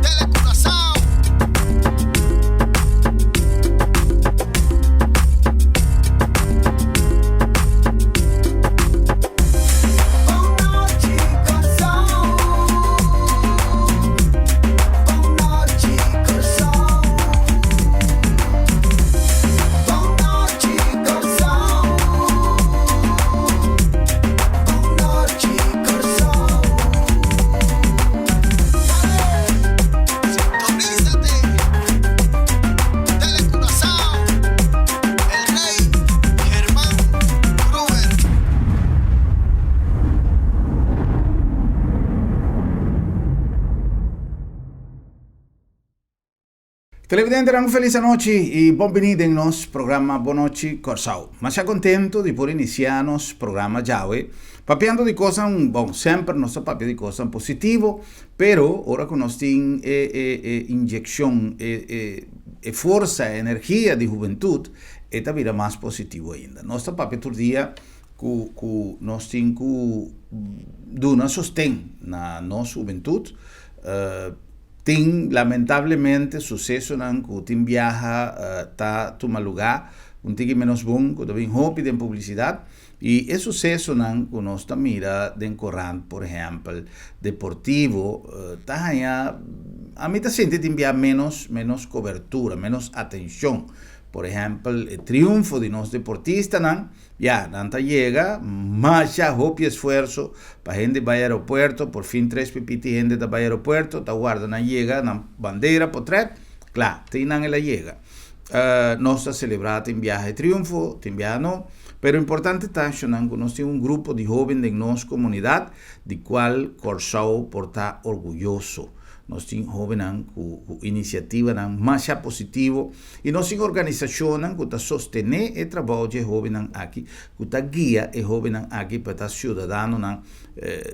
Telecuraçao. Sintonízate. Telecuraçao. El Rey Germán Gruber. Televidentenan un felis anochi y bon bini den nos programa Bon Nochi Kòrsou. Masha contento di por inicia nos programa djawe papiando di cosnan, bon semper nos ta papia di cosnan positivo, pero ora cu nos tin e e e inyeccion, e e e forsa, e energia di hubentud, e ta bira mas positivo ainda. Nos ta papia tur dia cu cu nos tin cu duna sosten na nos hubentud, Tin lamentablemente susesonan ku tin biaha ta tuma lugá un tiki ménos bon ku ta bin hopi den publisidat i e susesonan ku nos ta mira den korant por ehèmpel deportivo ta haña ami ta sinti tin biaha ménos ménos kobertura ménos atenshon por ehèmpel e triunfo di nos deportistanan. Ya, nan ta yega, masha hopi esfuerso pa hende bai aeropuerto, por fin tres pipiti hende ta bai aeropuerto, ta warda nan yega, nan bandera, potret, kla, tin nan el a yega. Nos ta selebrá tin biaha e triunfo, tin biaha no, pero importante ta shonnan ku nos tin un grupo di hoben den nos komunidat di kual Kòrsou por ta orguyoso. Nos tin hobennan ku ku inisiativanan masha positivo i nos tin organisashonnan ku ta sostené e trabou dje hobennan aki, ku ta guia e hobennan aki pa ta siudadanonan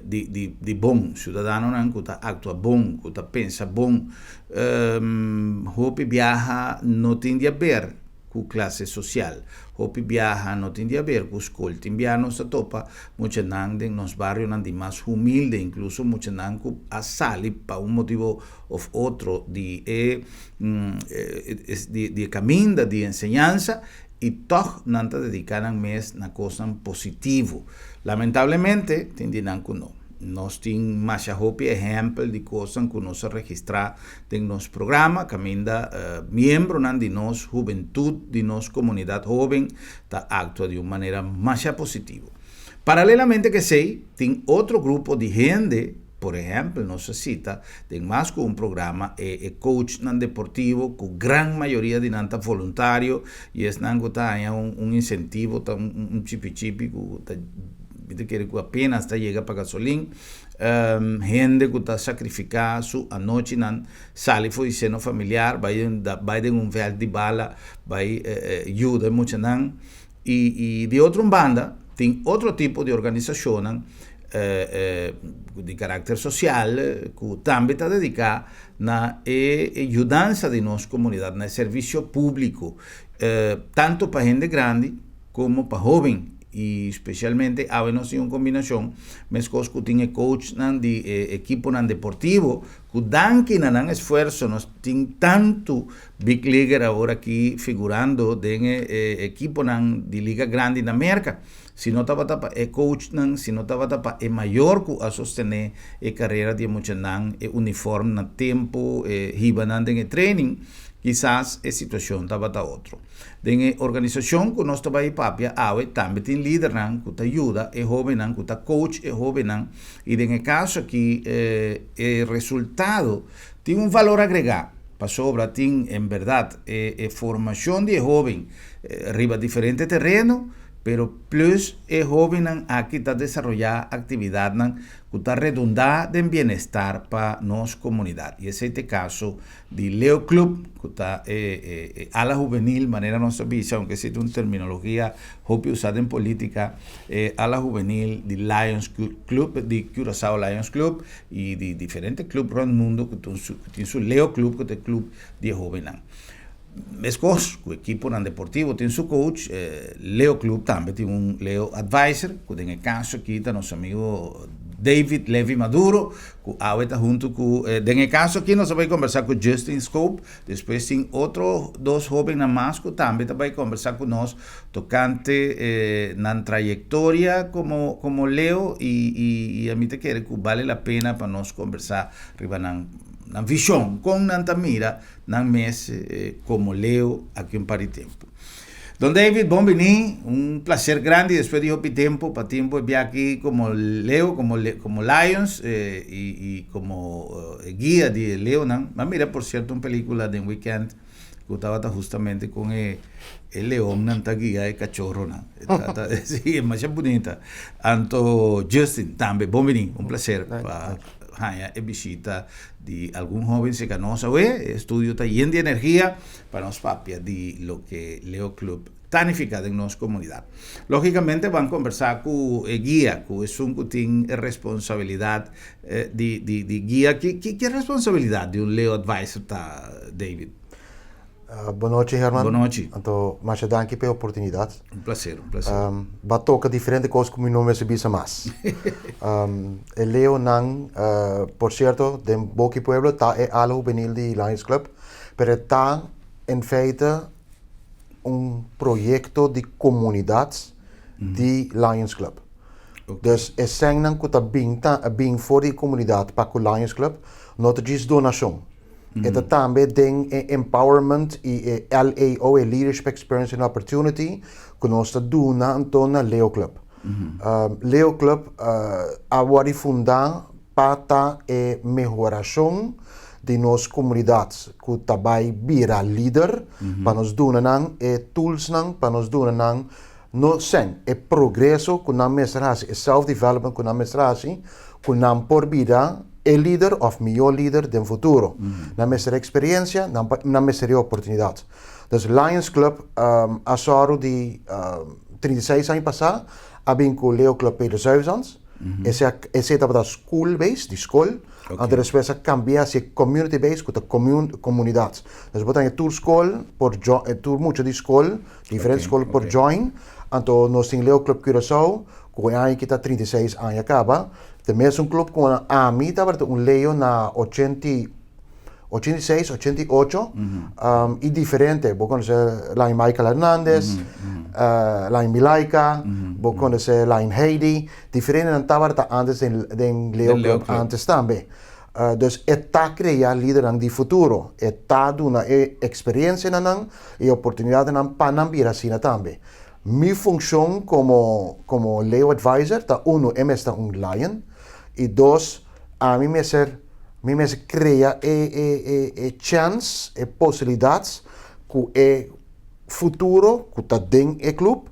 di di di bon, siudadanonan ku ta aktua bon, ku ta pensa bon. Hopi biaha no tin di aber ku klase sosial. Hopi biaha no tin di aber ku skol. Tin biaha nos ta topa muchanan den nos barionan di mas humilde, inkluso muchanan ku a sali pa un motibu òf otro di e di e kaminda di enseñansa i tòg nan ta dediká nan mes na kosnan positivo. Lamentablemente tin di nan ku no. Nos tin masha hopi ehèmpel di kosnan ku nos a registrá den nos programa kaminda miembronan di nos hubentut, di nos komunidat hóben ta aktua di un manera masha positivo. Paralelamente ku esei, tin otro grupo di hende, por ehèmpel nos a sita den mas ku un programa e e coachnan deportivo ku gran mayoria di nan ta voluntario i esnan ku ta haña un un insentivo ta un un chipi chipi ku ta Mi ta kere ku apenas ta yega pa gasolin. Hende ku ta sakrifiká su anochinan sali for di seno familiar bai bai den un vèlt di bala bai yuda e muchanan. I di otro un banda tin otro tipo di organisashonnan di karakter sosial ku tambe ta dediká na e yudansa di nos komunidat, na e servisio públiko, tantu pa hende grandi komo pa hóben. I spesialmente awe nos tin un kombinashon meskos ku tin e coachnan di e ekiponan deportivo ku danki na nan esfuerso nos tin tantu big leaguer awor aki figurando den e ekiponan di liga grandi na Merka. Si no tabata pa e coachnan, si no tabata pa e mayor ku a sostené e karera di e muchanan, e uniform na tempu, e hiba nan den e training, kisas e situashon tabata otro. Den e organisashon ku nos ta bai papia awe tambe tin lidernan ku ta yuda e hóbennan, ku ta coach e hóbennan i den e kaso aki e resultado tin un valor agregá pasobra tin en bèrdat e formashon di e hóben riba diferente tereno pero plus e hóbennan aki ta desaroyá aktividatnan ku ta redundá den bienestar pa nos komunidat i esei ta e kaso di Leo Club, ku ta e e ala hubenil, manera nos ta bisa, aunke esei ta un terminologia hopi usá den polítika, e ala hubenil di Lions Club, di Curaçao Lions Club i di diferente club rònt mundu ku tin su Leo Club ku ta e club di e hóbennan. Meskos ku ekiponan deportivo tin su coach, Leo Club tambe tin un Leo Advisor, ku den e kaso aki ta nos amigo. David Levy Maduro, ku awe ta huntu ku, den e kaso aki nos ta bai kombersá ku Justin Scope, despues tin otro dos hóbennan mas ku tambe ta bai kombersá ku nos tokante nan trayektoria komo komo Leo i i i ami ta kere ku bale la pena pa nos kombersá riba nan nan vishon, kon nan ta mira nan mes komo Leo aki un par di tempu. Don David, bon bini. Un placer grandi despues di hopi tempo pa tin bo e bia aki como Leo, como como Lions y y como e guia di e leonan. Mi a mira por cierto un pelicula den weekend cu tabata justamente con e e leonnan ta guia e cachorronan. E ta si, e masha bunita. Anto Justin tambe bon bini. Un placer pa haña e bishita di algun hoben cerca nos awe. E estudio ta yen di energia. Pa nos papia di loke Leo Club ta nifiká den nos komunidat. Lógikamente ban kombersá ku e guia, ku esun ku tin e responsabilidat di di di guia. Ki ki ki responsabilidat di un Leo Advisor ta, David? Bon nochi, Herman. Bon nochi. Anto, masha danki pa e oportunidat. Un plaser, un plaser. Bo a toka diferente kos ku mi no mester bisa mas. E Leonan, por sierto, den Boki Pueblo ta e ala hubenil di Lions Club. Pero e ta en feite un proyekto di komunidat di Lions Club. Dus e sènnan ku ta bin ta bin for di e komunidat pa ku Lions Club no ta djis donashon. E ta tambe den e empowerment i e LEO, e Leadership Experience and Opportunity, ku nos ta duna anto na Leo Club. Leo Club a wòrdu fundá pa ta e mehorashon di nos komunidat ku ta bai bira lider, pa nos duna nan e toolsnan, pa nos duna nan no sèn, e progreso ku nan mester hasi, e self development ku nan mester hasi, ku nan por bira e lider òf mihó lider den futuro. Nan mester eksperensia, nan nan mester e oportunidat. Dus Lions Club a sòru di 36 aña pasá a bin ku Leo Club Peter Zuivesans, Ese a ese tabata school based, di skol. Anto despues a kambia hasi community based ku ta comun komunidat. Dus bo ta haña tur skol por jo tur mucha di skol, diferente skol por join. Anto nos tin Leo Club Curaçao ku e aña aki ta 36 aña kaba. Ta mesun club ku ami tabata un leo na 86, 88, y diferente. Bo conoce Lion Michael Hernandez, Lion Milaika, bo conoce Lion Heidi. Diferente nan tabata antes den Leo Club antes tambe. Dus e ta crea lidernan di futuro. E ta duna e experiencia na nan, e oportunidadnan pa nan bira asina tambe. Mi funcion como Leo Advisor ta uno, e mester ta un Lion, y dos, ami mester Mi mester krea e e e e chèns, e posibilidat ku e futuro ku ta den e klup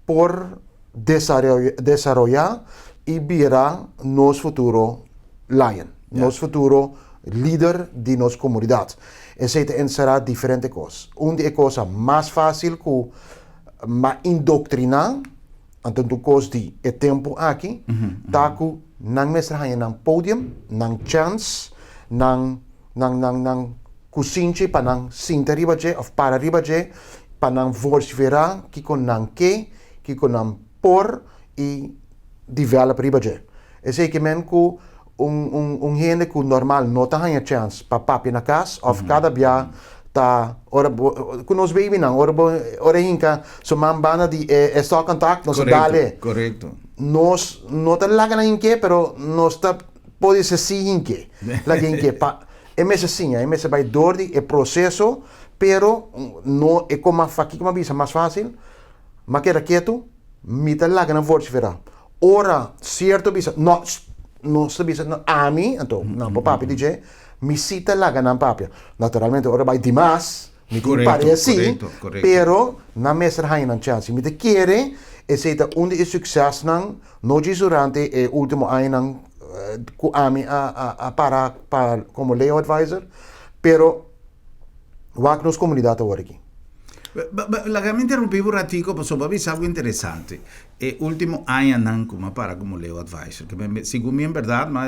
por desaroyá i bira nos futuro lion, nos futuro lider di nos komunidat. Esei ta enserá diferente kos. Un di e kosa mas fásil ku m'a indoktriná Anto tur kos di e tempu aki ta ku nan mester haña nan podium, nan chèns, nan nan nan nan kusinchi pa nan sinta riba dje òf para riba dje pa nan vosiferá kiko nan ke, kiko nan por i develop riba dje. Esei ke men ku un un un hende ku normal no ta haña chèns pa papia na kas òf kada bia ta ora bo ku nos babynan ora bo ora e hinka su man banda di e e stòkkontak nos ta dale. Korekto. Nos no ta laga nan hink'é pero nos ta pode ser si hink'é laga hink'é pa e mester siña e mester bai dor di e proseso pero no e kon mas kiko mi a bisa mas fásil mi a keda ketu mi ta laga nan vociferá. Ora cierto bisa, no, nos ta bisa, no, ami, anto nan por papia di dje, mi si ta laga nan papia. Naturalmente ora bai dimas, mi tin pare asi, pero nan mester haña nan chance. Mi ta kere esei ta un di e succesnan, no djis durante e ultimo añanan cu ami a a para pa como Leo Advisor, pero wak nos comunidad awor aki. Laga mi interrumpí bo un ratico pasobra bo a bisa algo interesante. E ultimo añanan ku mi a para komo Leo Advisor, ke mi segun mi en bèrdat mi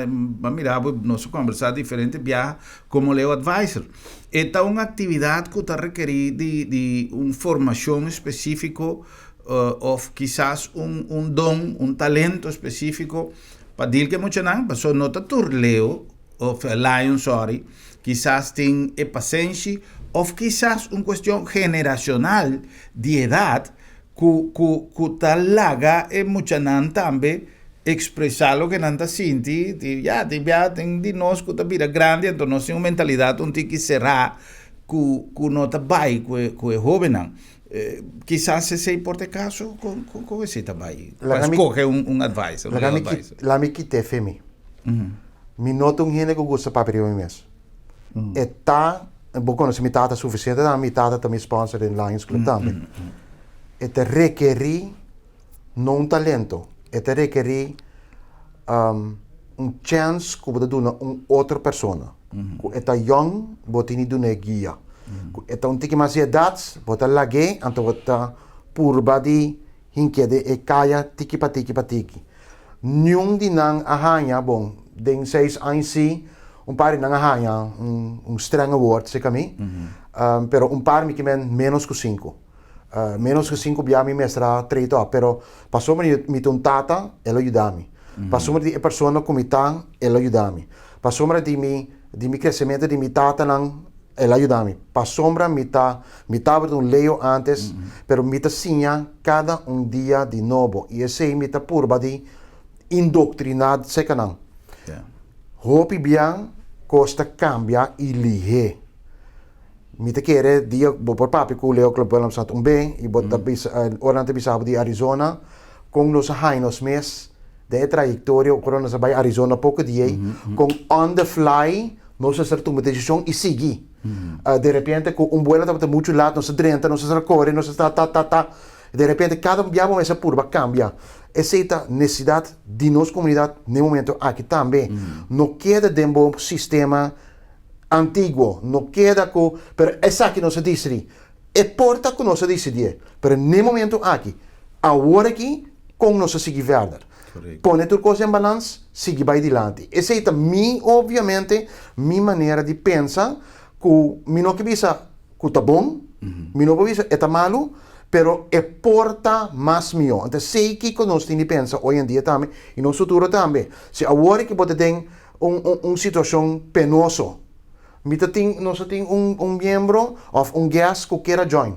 a mira bo nos a kombersá diferente biaha komo Leo Advisor. E ta un aktividat ku ta rekerí di di un formashon spesífiko òf kisas un un don, un talento spesífiko. Pa deal ku e muchanan, pasobra no ta tur leo of lion sorry, kisas tin e pasenshi of kisas un cuestion generacional di edad cu cu cu ta laga e muchanan tambe expresa loke nan ta sinti, di ya tin bia tin di nos cu ta bira grandi anto nos tin un mentalidad un tiki cera cu cu no ta bay cu e cu e hobennan. Kisas esei por ta e kaso, kon kon esei ta bai? Pa skohe un un advisor, un Laga mi laga mi kit'é fe mi. Mi no ta un hende ku gusta papia riba mi mes. E ta, bo konosé mi tata sufisiente tambe, mi tata ta mi sponsor den Lions Club tambe. E ta rekerí no un talento, e ta rekerí un chèns ku bo ta duna un otro persona. Ku e ta yòn, bo tin di dun'é guia. Ku e ta un tiki mas di edat, bo ta lag'é, anto bo ta purba di hink'é den e kaya tiki pa tiki pa tiki. Niun di nan a haña, bon, den seis aña sí, un par di nan a haña un streng award serka mi, pero un par mi ke men ménos ku sinku. Ménos ku sinku bia mi mester a trade op, pero pasobra mi ta un tata, el a yuda mi. Pasobra di e persona ku mi ta, el a yuda mi. Pasobra di mi di mi kresementu di mi tatanan, el a yuda mi. Pasobra mi ta mi tabata un leo antes, pero mi ta siña kada un dia di nobo i esei mi ta purba di indoktriná serka nan. Hopi bian kos ta kambia i lihé. Mi ta kere dia bo por papia ku Leo Club Willemstad un be i bo ta bisa ora nan ta bisa bo di Arizona kon nos a haña nos mes den e trayektoria ora nos a bai Arizona poko di ei kon on the fly nos a ser tuma desishon i sigui. De repente ku un buelo tabata muchu lat nos a drenta nos a ser kore nos a ta ta ta ta de repente kada un bia bo mester purba kambia. Esei ta nesesidat di nos komunidat den e momento aki tambe. No keda den bo sistema antiguo no keda ku, pero esaki nos a disidí. E por ta ku nos a disidié, pero n'e momento aki, awor aki, kon nos a sigui verder? Pone tur kos den balans, sigui bai dilanti. Esei ta mi, obviamente, mi manera di pensa ku mi no ke bisa ku ta bon, mi no por bisa e ta malu, pero e por ta mas mihó. Anto esei kiko nos tin di pensa hoy en dia tambe i nos futuro tambe. Si awor aki bo ta den un un un situacion penoso. Mi ta tin, nos ta tin un un miembro of un guest cu kier a join.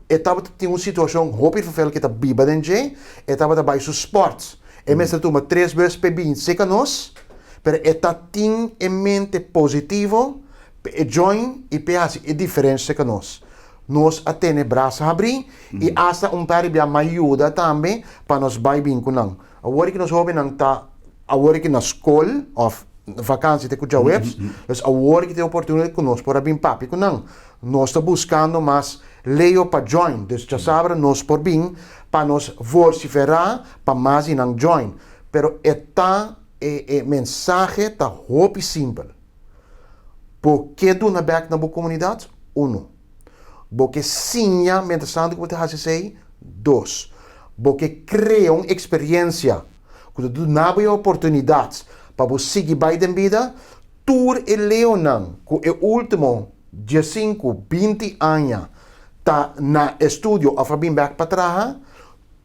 E tabata tin un situacion hopi vervel cu e ta biba den dje, e tabata bay su sport. E mester tuma tres bus p'e bin seca nos, pero e ta tin e mente positivo p'e e join y p'e haci e diferencia seca nos. Nos a tene brasa habri y hasta un par di bia m'a yuda tambe pa nos bay bin cu nan. Awor ki nos hobennan ta Awor ki na skol of vakansi te ku djaweps, dus awor ki tin oportunidat ku nos por a bin papia ku nan. Nos ta buskando mas leo pa join, dus djasabra nos por bin pa nos vosiferá pa mas di nan join. Pero e ta e e mensahe ta hopi simpel. Bo ke duna bèk na bo komunidat? Uno. Bo ke siña mientrastantu ku bo ta hasi esei? Dos. Bo ke krea un eksperensia ku ta duna bo e oportunidat pa bo sigui bai den bida? Tur e leonan ku e último diesinku, binti aña ta na estudio òf a bin bèk pa traha,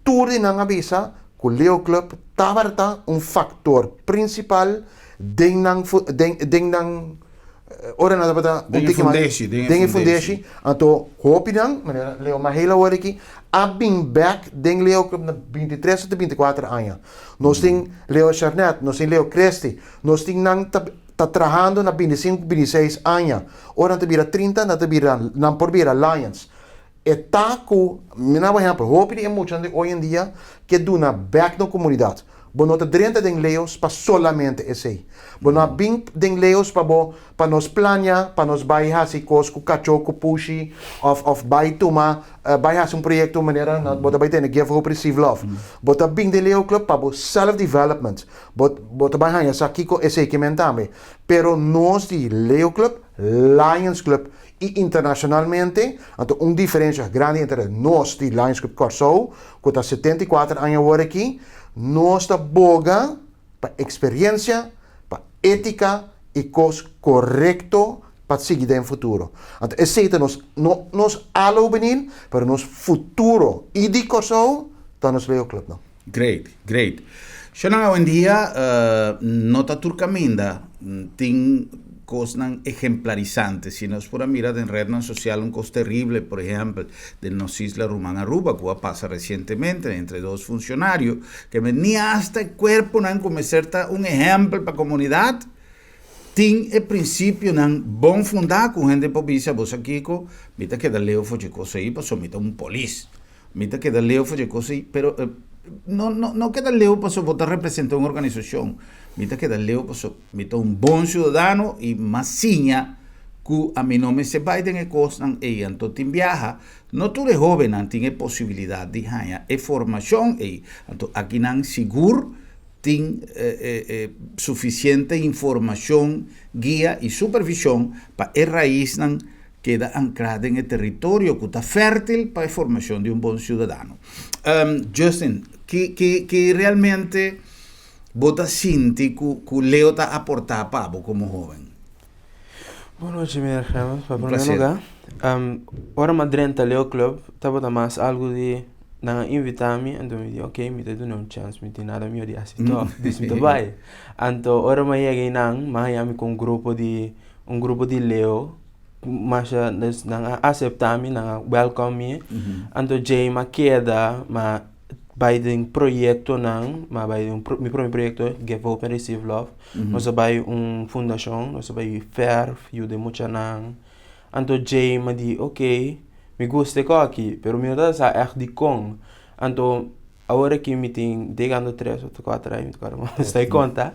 tur di nan a bisa ku Leo Club tabata un faktor prinsipal den nan den nan ora nan tabata un tiki mas den e fundeshi anto hopinan manera Leo Mahela awor aki a bin bek den Leo Club na bintitres ota binticuater aña nos tin Leo Sharnet nos tin Leo Christy nos tin nan ta ta trahando na bintisinku bintiseis aña ora nan ta bira trinta nan ta bira nan por bira Lions e ta ku mi na bo ehempel hopi di e muchanan di oy en dia ke duna bek na komunidat Bo no ta drenta den Leos pa solamente esei. Bo no a bin den Leos pa bo pa nos plania pa nos bai hasi kos ku kachó ku pushi òf òf bai tuma bai hasi un proyekto manera na bo ta bai tene Give Hope Receive Love. Bo ta bin den Leo Club pa bo self development. Bo bo ta bai haña sa kiko esei ke men tambe. Pero nos di Leo Club, Lions Club i internashonalmente, anto un diferensha grandi entre nos di Lions Club Kòrsou ku ta 74 aña awor aki, nos ta boga pa eksperensia, pa étika i kos korekto pa sigui den futuro. Anto esei ta nos, no nos alo hubenil, pero nos futuro i di Kòrsou ta nos Leo Clubnan. Great, great. Shonan awendia no ta tur kaminda tin kosnan ehemplarisante. Si nos por a mira den rednan sosial un kos terrible, por ehèmpel den nos isla ruman Aruba ku a pasa resientemente entre dos funshonario ke men ni asta e kuerponan ku mester ta un ehèmpel pa komunidat tin e prinsipionan bon fundá ku hende por bisa bo sa kiko mi ta keda leu for dje kos ei pasobra mi ta un polis. Mi ta keda leu for dje kos ei, pero no no no keda leu pasobra bo ta representa un organisashon. Mi ta keda leu pasobra mi ta un bon siudadano i m'a siña ku ami no mester bai den e kosnan ei. Anto tin biaha no tur e hóbennan tin e posibilidat di haña e formashon ei. Anto akinan sigur tin e sufisiente informashon, guia i supervishon pa e raisnan keda ankrá den e teritorio ku ta fértil pa e formashon di un bon siudadano. Justin, ki ki ki realmente bo ta sinti ku ku Leo ta aportá pa bo komo hóben? Bon nochi meneer Herman, pa Un promé plaser. lugá ora mi a drenta Leo Club tabata mas algu di nan a invitá mi anto mi di ok mi ta duna un chèns mi tin nada mihó di hasi tòg dus mi ta bai. Anto ora mi a yega einan mi a haña mi ku un grupo di un grupo di Leo Masha dus nan a aseptá mi, nan a welcome mi. Anto djei m'a keda, m'a bai den proyektonan, m'a bai den mi prome proyekto Give Hope and Receive Love. Nos a bai un fundashon, nos a bai fèrf, yuda e muchanan. Anto djei m'a di ok, mi gusta e kòki, pero mi no ta sa ègt dikon. Anto Awor aki mi tin degando tres of cuatro aña, mi ta corda mi estoy conta,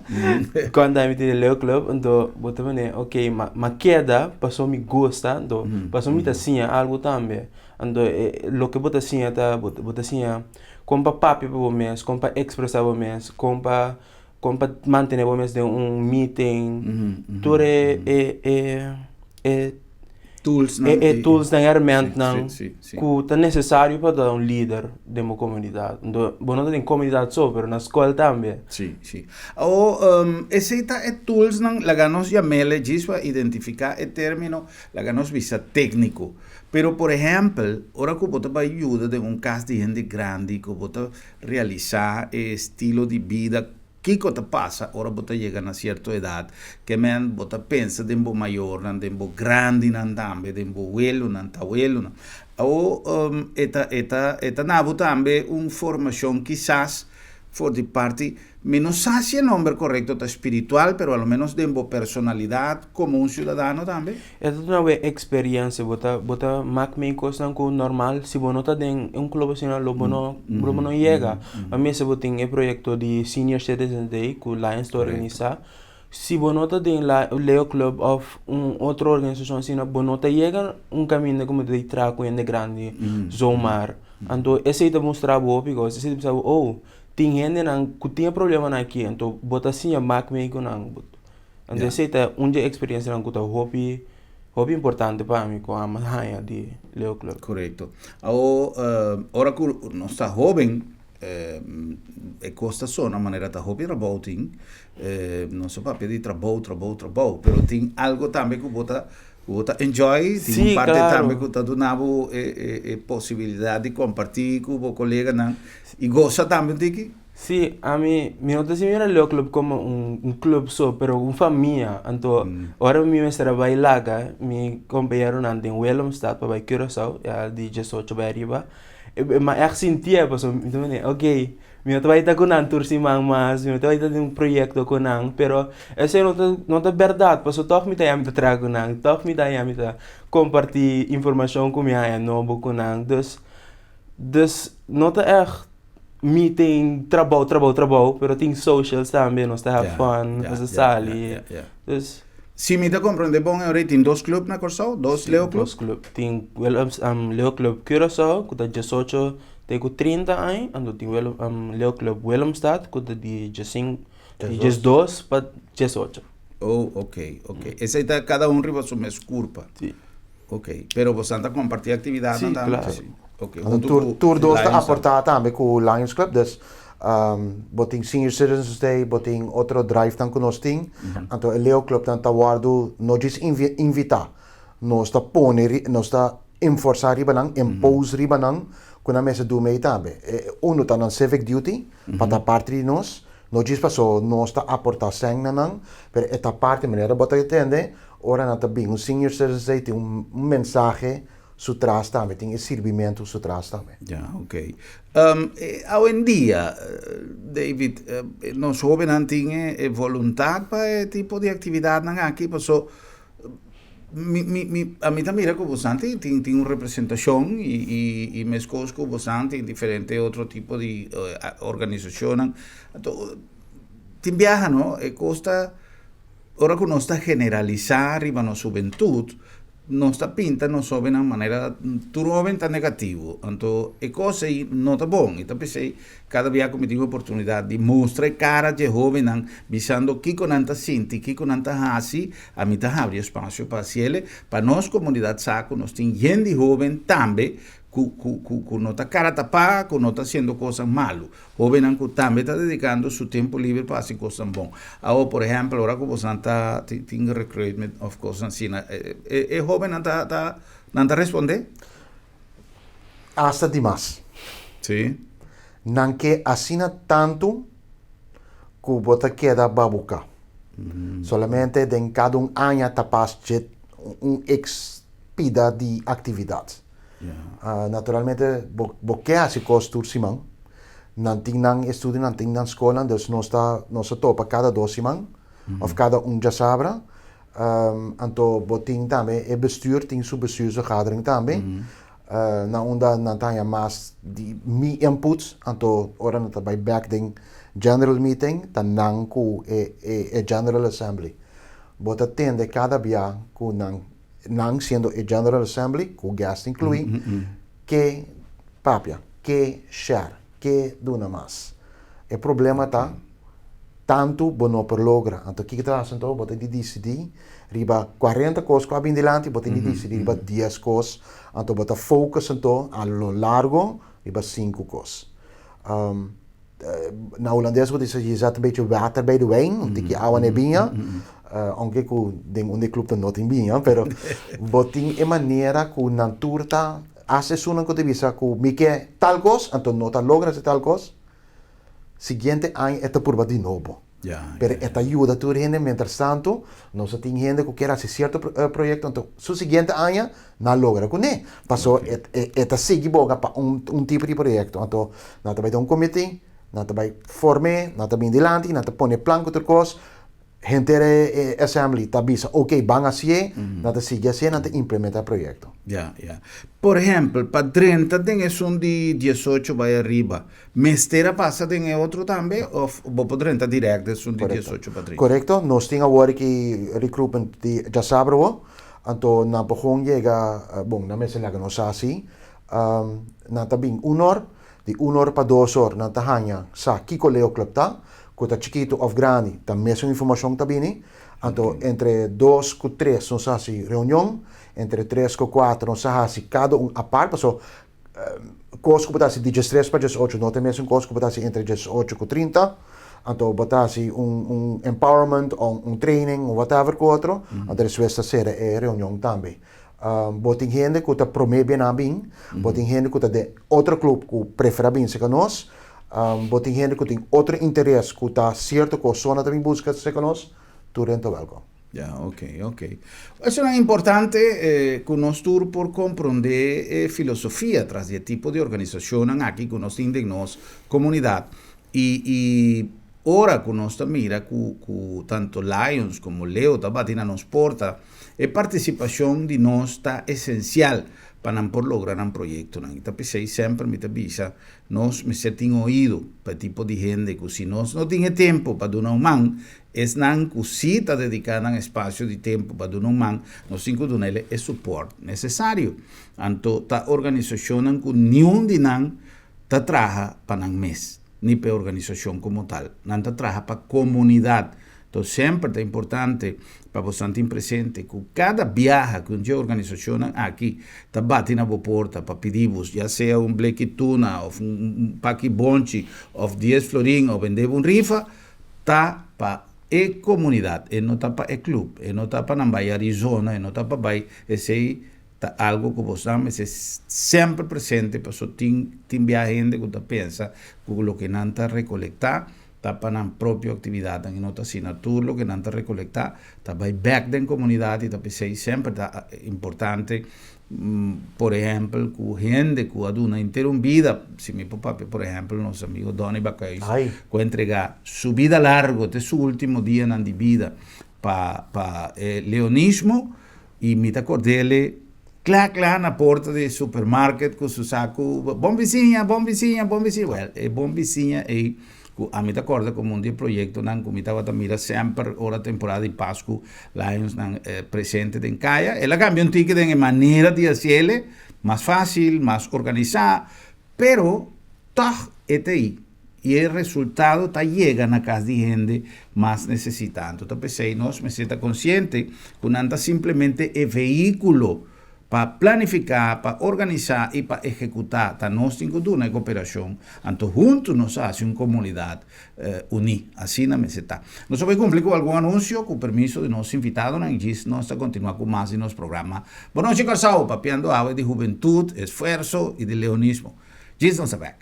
cuanto aña mi tin den Leo Club, anto bo ta mane ok ma ma keda pasobra mi gusta, anto pasobra mi ta siña algo tambe, anto e loke bo ta siña ta bo ta siña con pa papia pa bo mes, con pa expresa bo mes, con pa con pa mantene bo mes den un meeting, tur e e e e Toolsnan e toolsnan, e hermentnan ku ta nesesario pa ta un lider den bo komunidat. Anto bo no ta den komunidat so, pero na skol tambe. Sí, sí. Awor, esei ta e toolsnan, laga nos yam'el djis pa identifiká e término, laga nos bisa tékniko. Pero por ehèmpel, ora ku bo ta bai yuda den un kas di hende grandi, ku bo ta realisá e estilo di bida, Kiko ta pasa ora bo ta yega na sierto edat? Ke men bo ta pensa den bo mayornan, den bo grandinan tambe, den bo welunan, tawelunan. Awor e ta e ta e ta na bo tambe un formashon kisas for di parti, mi no sa si e nomber korekto ta spiritual, pero a lo menos den bo personalidat komo un siudadano tambe. E ta duna bo e experiencia, bo ta bo ta mak mei kosnan ku normal si bo no ta den un club asina lo bo no lo bo no yega. A mester bo tin e proyecto di Senior Citizens Day ku Lions ta organisa, si bo no ta den Leo Club of un otro organisacion asina bo no ta yega un kaminda ku bo ta traha ku hende grandi zomaar. Anto esei ta mustra bo hopi kos, esei ta bisa bo oh tin hendenan ku tin e problemanan aki anto bo ta siña mak mei ku nan. Anto esei ta un dje eksperensianan ku ta hopi hopi importante pa mi ku amo haña di Leo Club. Korekto. Awor ora ku nos ta hóben e kos ta sona manera ta hopi trabou tin. Nos ta papia di trabou, trabou, trabou, pero tin algo tambe ku bo ta ku bo ta enjoy, tin un parte tambe ku ta duna bo e posibilidat di kompartí ku bo koleganan i gosa tambe un tiki. Sí, ami, mi no ta si mira Leo Club como un, un club so, pero un famia. Anto, ora mi mester a bai laga, mi compañeronan den Willemstad pa bai Curaçao, ya di diesocho bai ariba, mi a ègt sintié, pasobra mi ta mende, ok, mi no ta bai ta ku nan tur siman mas, mi no ta bai ta den un proyekto ku nan, pero esei no ta, no ta bèrdat, pasobra tòg mi ta haña mi ta traha ku nan, tòg mi ta haña mi ta kompartí informashon ku mi haña nobo ku nan. Dus, dus no ta ègt. Mi tin trabou, trabou, trabou, pero tin socials tambe, nos ta have fun, nos ta sali. Dus. Si mi ta comprende bon e ora tin dos club na Kòrsou, dos Leo Club? Dos club. Tin Leo Club Curaçao ku ta diesocho te ku trinta aña, anto tin Leo Club Willemstad ku ta di diesdos pa diesocho. Oh, ok, ok. Esei ta kada un riba su mes kurpa. Si. Ok, pero bosan ta comparti actividadnan Sí, tambe? claro. Sí. Ok, Anto hunto tur, ku tur dos ta Lions aportá tambe ku Lions Club, dus bo tin Senior Citizens Day, bo tin otro drivenan ku nos tin, anto e Leo Clubnan ta wòrdu no djis invitá, nos ta pone ri, nos ta enforsá riba nan, impose riba nan ku nan mester duna ei tambe. E unu ta nan civic duty pa ta parti di nos. No djis paso nos ta aportá sèn na nan, pero e ta parti manera bo ta tende ora nan ta bin un Senior Citizens Day tin un mensahe su tras tambe, tin e sirbimentu su tras tambe. Ya, ok. Awendia, David, nos hóbennan tin e voluntad pa e tipo di aktividatnan aki? Paso mi, mi, mi, ami ta mira ku bosan tin, tin, tin un representashon i, i, i meskos ku bosan tin diferente otro tipo di organisashonnan. Anto, tin biaha no, e kos ta, ora ku nos ta generalisá riba nos hubentut, Nos ta pinta nos hóbennan manera tur hóben ta negativo, anto e kos ei no ta bon. I ta p'esei kada bia ku mi tin oportunidat di mustra e kara dje hóbennan bisando kiko nan ta sinti, kiko nan ta hasi, ami ta habri espasio pa hasiel pa nos komunidat sa ku nos tin yen di hóben tambe ku ku ku no ta kara tapá, ku no ta hasiendo kosnan malu. Hóbennan ku tambe ta dedikando su tempu liber pa hasi kosnan bon. Awor, por ehèmpel, ora ku bosan ta tin recruitment òf kosnan asina, e hóbennan ta ta nan ta respondé? Asta dimas. Sí. Nan ke asina tantu ku bo ta keda babuká. Solamente den kada un aña ta pas dje un eks pida di aktividat. Naturalmente bo bo ke hasi kos tur siman. Nan tin nan estudio, nan tin nan skolnan, dus nos ta nos ta topa kada dos siman òf kada un djasabra. Anto bo tin tambe e bestuur tin su bestuursvergadering tambe na unda nan ta haña mas di mi input. Anto ora nan ta bai bèk den general meeting ta nan ku e e general assembly. Bo ta tende kada bia ku nan Nan siendo e General Assembly, ku guest inkluí, ke papia, ke share, ke duna mas. E problema ta, tantu bo no por logra. Anto kiko ta hasi anto? Bo tin di disidí riba kuarenta kos ku a bin dilanti, bo tin di disidí riba dies kos. Anto bo ta focus anto a lo largo riba sinku kos. Na hulandes bo ta bisa je zet een beetje water bij de wijn, un tiki awa na e biña, aunke ku den un di e club ta no tin biña, pero bo tin e manera ku nan tur ta hasi esunnan ku ta bisa ku mi ke tal kos, anto no ta logra hasi tal kos, siguiente aña e ta purba di nobo. Pero e ta yuda tur hende, mientras tanto nos a tin hende ku kier hasi sierto proyekto, anto su siguiente aña nan a logra kuné, paso e ta sigui boga pa un tipo di proyekto, anto nan ta bai den un komité, nan ta bai form'é, nan ta bini dilanti, nan ta pone plan ku tur kos, henter e assembly ta bisa ok ban hasié, nan ta sigui hasié, nan ta implementá e proyekto. Ya, ya. Por ehèmpel, pa drenta den esun di diesocho bai ariba, Mester a pasa den e otro tambe of bo por drenta direct esun di diesocho pa trinta? Korekto, nos tin awor aki recruitment di djasabra awo, anto nan por gewoon yega, bon nan mester laga nos sa si, nan ta bin un or, di un or pa dos or nan ta haña sa kiko Leo Club ta, ku ta chikitu of grandi ta mesun informashon ta bini, anto entre dos ku tres nos a hasi reunion, entre tres ku kuater nos a hasi kada un apart, paso Kos ku bo ta hasi di diestres pa diesocho no ta e mesun kos ku bo ta hasi entre diesocho ku trinta. Anto bo ta hasi un un empowerment o un training o whatever ku otro, anto despues ta sera e reunion tambe. Bo tin hende ku ta prome bien a bin, bo tin hende ku ta den otro club ku prefera bin serka nos, bo tin hende ku tin otro interes ku ta sierto kos so nan ta bin buska serka nos, tur hende ta welkom. Ya, ok, ok. Esonan importante ku nos tur por komprondé e filosofia tras di e tipo di organisashonnan aki ku nos tin den nos komunidat. I i ora ku nos ta mira ku ku tanto Lions komo Leo ta bati na nos porta, e partisipashon di nos ta esensial pa nan por logra nan proyektonan. I ta p'esei semper mi ta bisa nos mester tin oido pa e tipo di hende ku si nos no tin e tempu pa duna un man, Esnan ku sí ta dediká nan espasio di tempu pa duna un man, nos tin ku duna el e supòrt nesesario. Anto ta organisashonnan ku niun di nan ta traha pa nan mes, ni pa e organisashon komo tal. Nan ta traha pa komunidat. Anto semper ta importante pa bosan tin presente ku kada biaha ku un dje organisashonnan aki ta bati na bo porta pa pidi bos, ya sea un bleki tuna òf un paki bonchi òf dies florin òf bende bo un rifa, Ta pa e comunidad, e no ta pa e club, e no ta pa nan bai Arizona, e no ta pa bai, esey ta algo cu bosnan mester semper presente paso tin tin bia hende cu ta pensa cu loke nan ta recolecta. Ta pa nan propio aktividatnan i no ta asina. Tur loke nan ta rekolektá ta bai bèk den komunidat i ta p'esei semper ta importante, por ehèmpel, ku hende ku a duna henter un bida, si mi por papia por ehèmpel nos amigo Donny Bakhuis ku a entregá su bida largo te su último dianan di bida pa pa e leonismo i mi ta kord'é Kla kla na porta di supermarket ku su saku bon bisiña, bon bisiña, bon bisiña. Wèl, e bon bisiña ei ku ami ta kòrda komo un di e proyektonan ku mi tabata mira semper ora temporada di Pasku Lionsnan presente den kaya. El a kambia un tiki den e manera di hasiel, mas fásil, mas organisá, pero tòg e ta ei. I e resultado ta yega na kas di hende mas nesesitá. Anto ta p'esei nos mester ta konsiente ku nan ta simplemente e vehíkulo pa planifiká, pa organisá i pa ehekutá. Ta nos tin ku duna e koperashon. Anto huntu nos a hasi un komunidat uní. Asina mester ta. Nos a bai kumpli ku algun anunsio ku permiso di nos invitadonan i djis nos ta kontinuá ku mas di nos programa Bonochi Kòrsou, papiando awe di hubentut, esfuerso i di leonismo. Djis nos a bèk.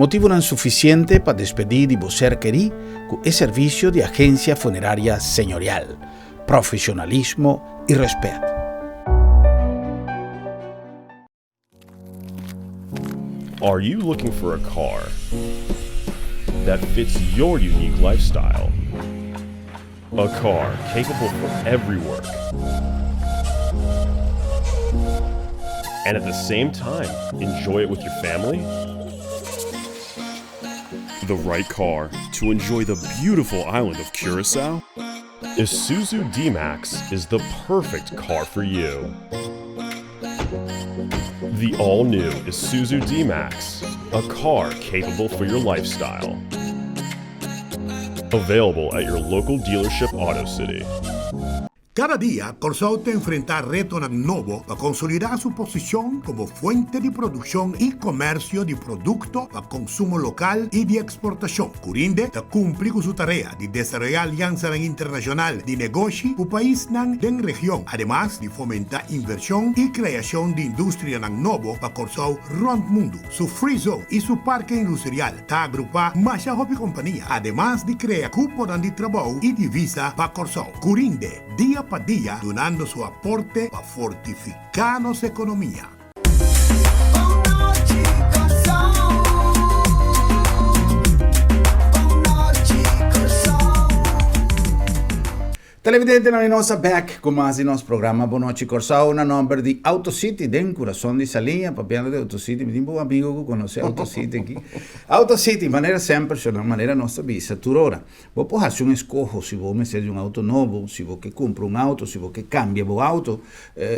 Motibunan sufisiente pa despedí di bo ser kerí ku e servisio di Agencia Funeraria Señorial. Profesionalismo i rèspèt. Are you looking for a car that fits your unique lifestyle? A car capable for every work. And at the same time, enjoy it with your family? The right car to enjoy the beautiful island of Curacao? Isuzu D-Max is the perfect car for you. The all-new Isuzu D-Max, a car capable for your lifestyle. Available at your local dealership Auto City. Kada dia, Kòrsou ta enfrentá retonan nobo pa konsolidá su posishon komo fuente di produkshon i komèrsio di produkto pa konsumo lokal i di eksportashon. Curinde ta kumpli ku su tarea di desaroyá aliansanan internashonal di negoshi ku paisnan den region, ademas di fomentá invershon i kreashon di industrianan nobo pa Kòrsou rònt mundu. Su Free Zone i su Parke Industrial ta agrupá masha hopi kompania, ademas di krea kuponan di trabou i divisa pa Kòrsou. Curinde, dia pa dia dunando su aporte pa fortifiká nos ekonomia. Televidentenan di nos a bek ku mas di nos programa Bon Nochi Kòrsou na nòmber di Auto City den kurason di Saliña. Papiando di Auto City mi tin bon amigo ku konosé Auto City aki. Auto City manera semper shonnan manera nos ta bisa tur ora bo por hasi un eskoho si bo mester di un auto nobo, si bo ke kumpra un auto, si bo ke kambia bo auto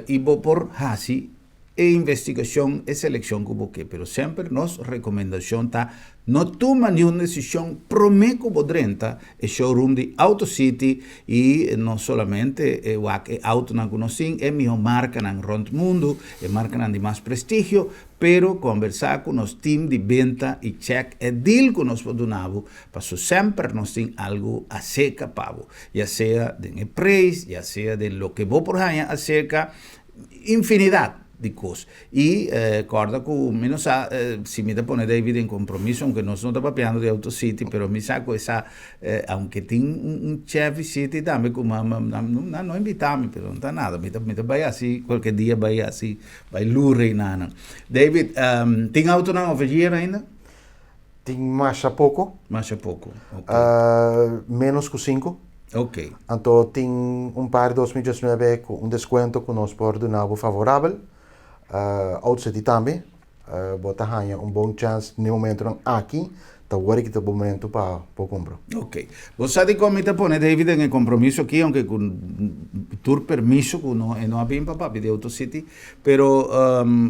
i bo por hasi e investigashon, e selekshon ku bo ke, pero semper nos rekomendashon ta no tuma niun desishon promé ku bo drenta e showroom di Auto City i no solamente e wak e autonan ku nos tin, e mihó markanan rònt mundu, e markanan di mas prestigio, pero kombersá ku nos team di benta i chèk e deal ku nos por duna bo, paso semper nos tin algu aserka pa bo, ya sea den e preis, ya sea den loke bo por haña aserka. Infinidat di kos. I kòrda ku mi no sa si mi ta pone David den kompromiso, aunke nos no ta papiando di Auto City, pero mi sa ku e sa, aunke tin un Chevy City tambe ku nan no invitá mi, pero no ta nada, mi ta mi ta bai hasi kualke dia bai hasi bai lur einan. David, tin autonan ofejier ainda? Tin masha poko. Masha poko, ok. Menos ku sinku. Ok. Anto tin un par 2019 ku un deskuento ku nos por duna bo favorabel. Auto City tambe. Bo ta haña un bon chèns den e momentonan aki. Ta wòrdu ki ta bo momento pa bo kumpra. Ok. Bo sa dikon mi ta pone David den e kompromiso aki, aunke ku Tur permiso ku no e no a bin pa papia di Auto City, pero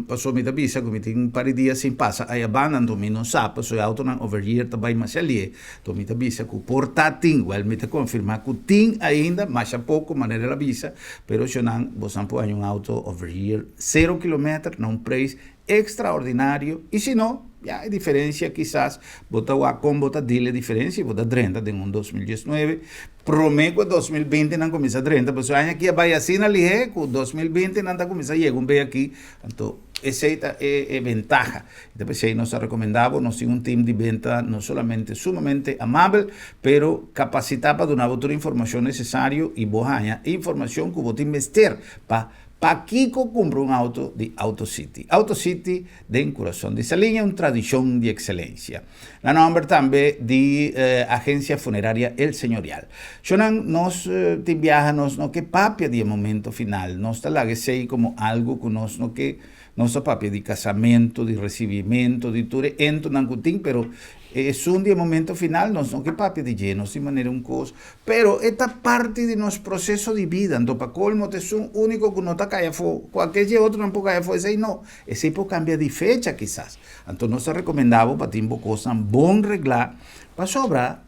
paso mi ta bisa ku mi tin un par di dia sin pasa aya banda anto mi no sa paso e autonan over hier ta bai masha lie, anto mi ta bisa ku por ta tin, wèl mi ta konfirmá ku tin ainda masha poko manera el a bisa, pero shonnan bosan por haña un auto over hier sero kilometer na un preis extraordinario y si no, ya e diferencia kisas bo ta wak con bo ta deal e diferencia y bo ta drenta den un 2019 prome cu e 2020 nan cuminsa drenta pasobra aña aki a bay asina lihe cu 2020 nan ta cuminsa yega un bey aki anto esey ta e e ventaha y ta pesey nos ta recomenda bo nos tin un team di benta no solamente sumamente amabel pero capacita pa duna bo tur informacion necesario y bo haya e informacion cu bo tin mester pa Pakiko kumpra un auto di Auto City? Auto City den kurason di Saliña, un tradishon di ekselensia. Na nòmber tambe di Agensia Funeraria El Señorial. Shonnan, nos tin biaha nos no ke papia di e momento final. Nos ta laga esei komo algu ku nos no ke. Nos ta papia di kasamentu, di resibimentu, di tur e entonan ku tin, pero esun di e momento final nos no ke papia di dje, nos tin manera un kos. Pero e ta parti di nos proceso di bida, anto pa colmo ta esun unico cu no ta cay afo, cualkier dje otronan por cay afo, esey no, esey por cambia di fecha kisas. Anto nos ta recomenda bo pa tin bo cosnan bon regla, pasobra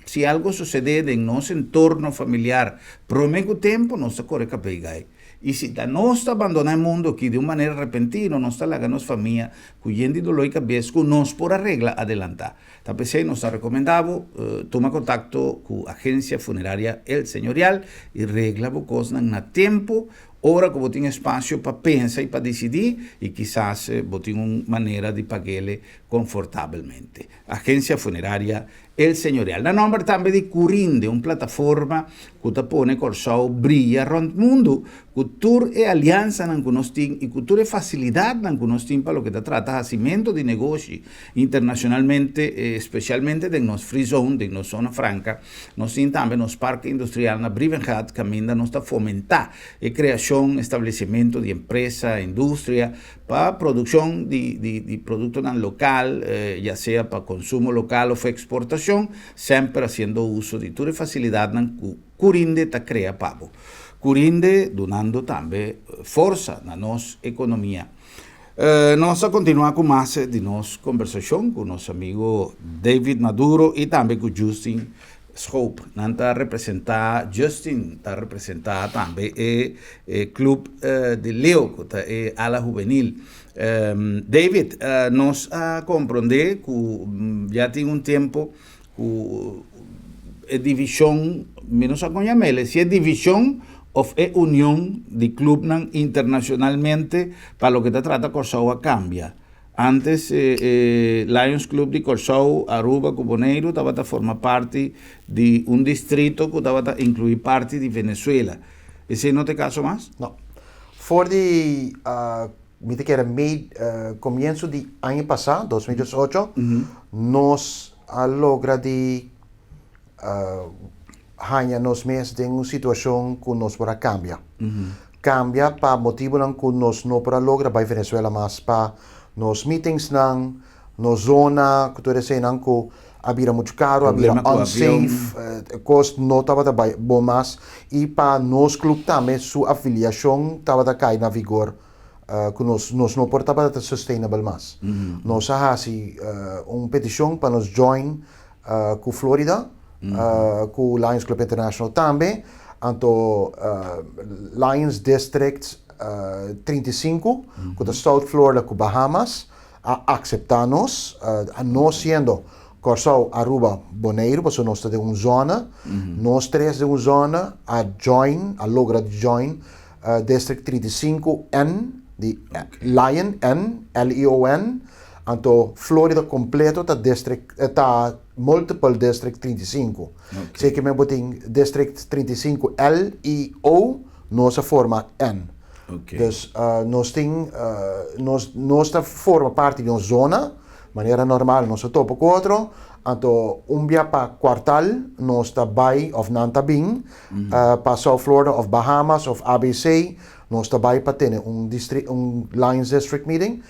si algo sucede den nos entorno familiar prome cu tempo nos ta core cabey gay. Y si ta nos ta bandona e mundo aki di un manera repentino nos ta laga nos famia cu yen di dolor y cabes cu nos por a regla adelanta. Ta p'esei nos ta rekomendá bo tuma kontakto ku Agensia Funeraria El Señorial i regla bo kosnan na tempu ora ku bo tin espasio pa pensa i pa disidí i kisas bo tin un manera di pag'ele konfortabelmente. Agensia Funeraria El Señorial. Na nòmber tambe di Curinde, un plataforma ku ta pone Kòrsou bria rònt mundu ku tur e aliansanan ku nos tin i ku tur e fasilidatnan ku nos tin pa loke ta trata hasimentu di negoshi Internacionalmente, especialmente den nos free zone, den nos zona franca, nos tin tambe nos parke industrial na Brievengat caminda nos ta fomenta e creacion, establecimento di empresa, industria pa produccion di di productonan local, ya sea pa consumo local of exportacion, semper haciendo uso di tur e facilidadnan cu Curinde ta crea pa bo. Curinde dunando tambe forsa na nos economia. Nos a kontinuá ku mas di nos kombersashon ku nos amigo David Maduro i tambe ku Justin Schoop. Nan ta representá, Justin ta representá tambe e klup di Leo ku ta e ala hubenil. David, nos a komprondé ku ya tin un tempu ku e divishon, mi no sa kon yam'el, si e divishon òf e union di klupnan internashonalmente pa loke ta trata Kòrsou a kambia. Ántes e Lions Club di Kòrsou, Aruba ku Boneiru tabata forma parti di un distrito ku tabata inkluí parti di Venezuela. Esei no ta e kaso mas? No. For di Mi ta kere mei comienzo di aña pasa, 2018, nos a logra di haña nos mes den un situacion cu nos por a cambia. Cambia pa motibonan cu nos no por a logra bay Venezuela mas pa nos meetingsnan, nos zona, cu tur eseinan cu a bira mucho caro, a bira unsafe, cos no tabata bay bon mas y pa nos club tambe su afiliacion tabata cay na vigor cu nos nos no por tabata sustainable mas. Nos a haci un peticion pa nos join cu Florida, cu Lions Club International tambe, anto Lions District 35 cu ta South Florida cu Bahamas a acepta nos, nos siendo Kòrsou, Aruba, Boneiru, pasobra nos ta den un zona, nos tres den un zona a join, a logra di join District 35 N, di Lion N, L-I-O-N, anto Florida completo ta district, ta multiple District 35. Así ke men bo tin District 35 L i O, nos a forma N. Dus nos tin, nos, nos ta forma parti di un zona, manera normal nos ta topa ku otro, anto un bia pa kuartal nos ta bai òf nan ta bin pa South Florida òf Bahamas òf ABC, nos ta bai pa tene un distri, un Lions District meeting,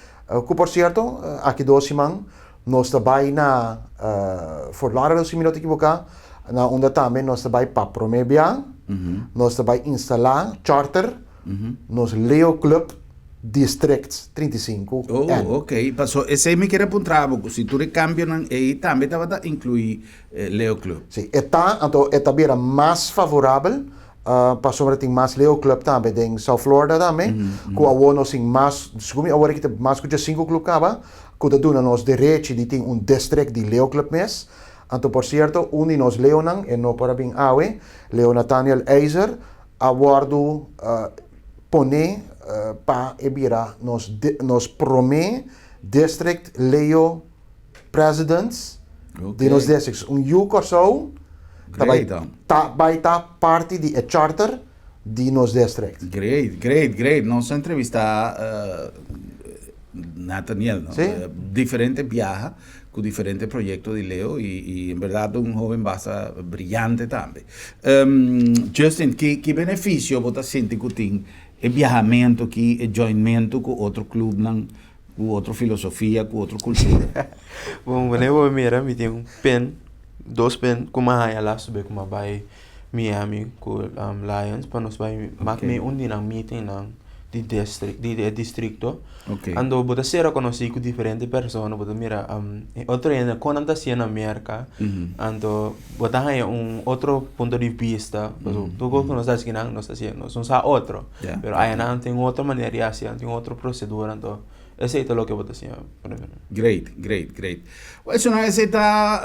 ku por sierto aki dos siman nos ta bai na Fort Lauderdale si mi no ta ekiboká, na unda tambe nos ta bai pa promé bia. Nos ta bai instalá charter nos Leo Club District 35 Oh, N. ok. Paso esei mi kier a puntra bo, ku si tur e kambionan ei tambe tabata inkluí Leo Club. Sí, e ta, anto e ta bira mas favorabel pasobra tin mas Leo Club tambe den South Florida tambe, ku awor nos tin mas, segun mi awor aki ta mas ku diesinku club kaba, ku ta duna nos derechi di tin un district di Leo Club mes. Anto por sierto, un di nos Leonan, e no por a bin awe, Leo Nathaniel IJzer, a wòrdu poné pa e bira nos nos promé District Leo President di nos districts. Un yu Kòrsou ta bai ta bai ta parti di e charter di nos district. Great, great, great. Nos a entrevistá Nathaniel, no? Diferente biaha ku diferente proyekto di Leo i i en bèrdat un hoben basta briyante tambe. Justin, ki ki benefisio bo ta sinti ku tin e biahamentu aki, e joinmentu ku otro klubnan, ku otro filosofia, ku otro kultura? Bon, wanneer bo mira mi tin un pen, dos pen ku mi a haña laatste bes ku mi a bai Miami ku Lions pa nos bai mak mi un di nan meetingnan di district di e districto. Anto bo ta sera konosí ku diferente persona, bo ta mira e otro hende kon nan ta hasié na Merka, anto bo ta haña un otro punto di bista, pasobra tur kos ku nos ta hasi kinan nos ta hasié nos no sa otro, pero ayanan tin otro manera di hasi, tin otro prosedura, anto esei ta loke bo ta siña. Great, great, great. Well, esnan esei ta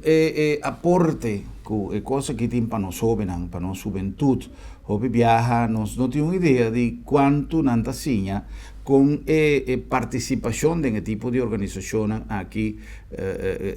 e e aporte ku e kos aki tin pa nos hóbennan, pa nos hubentut. Hopi biaha nos no tin un idea di kuantu nan ta siña kon e e partisipashon den e tipo di organisashonnan aki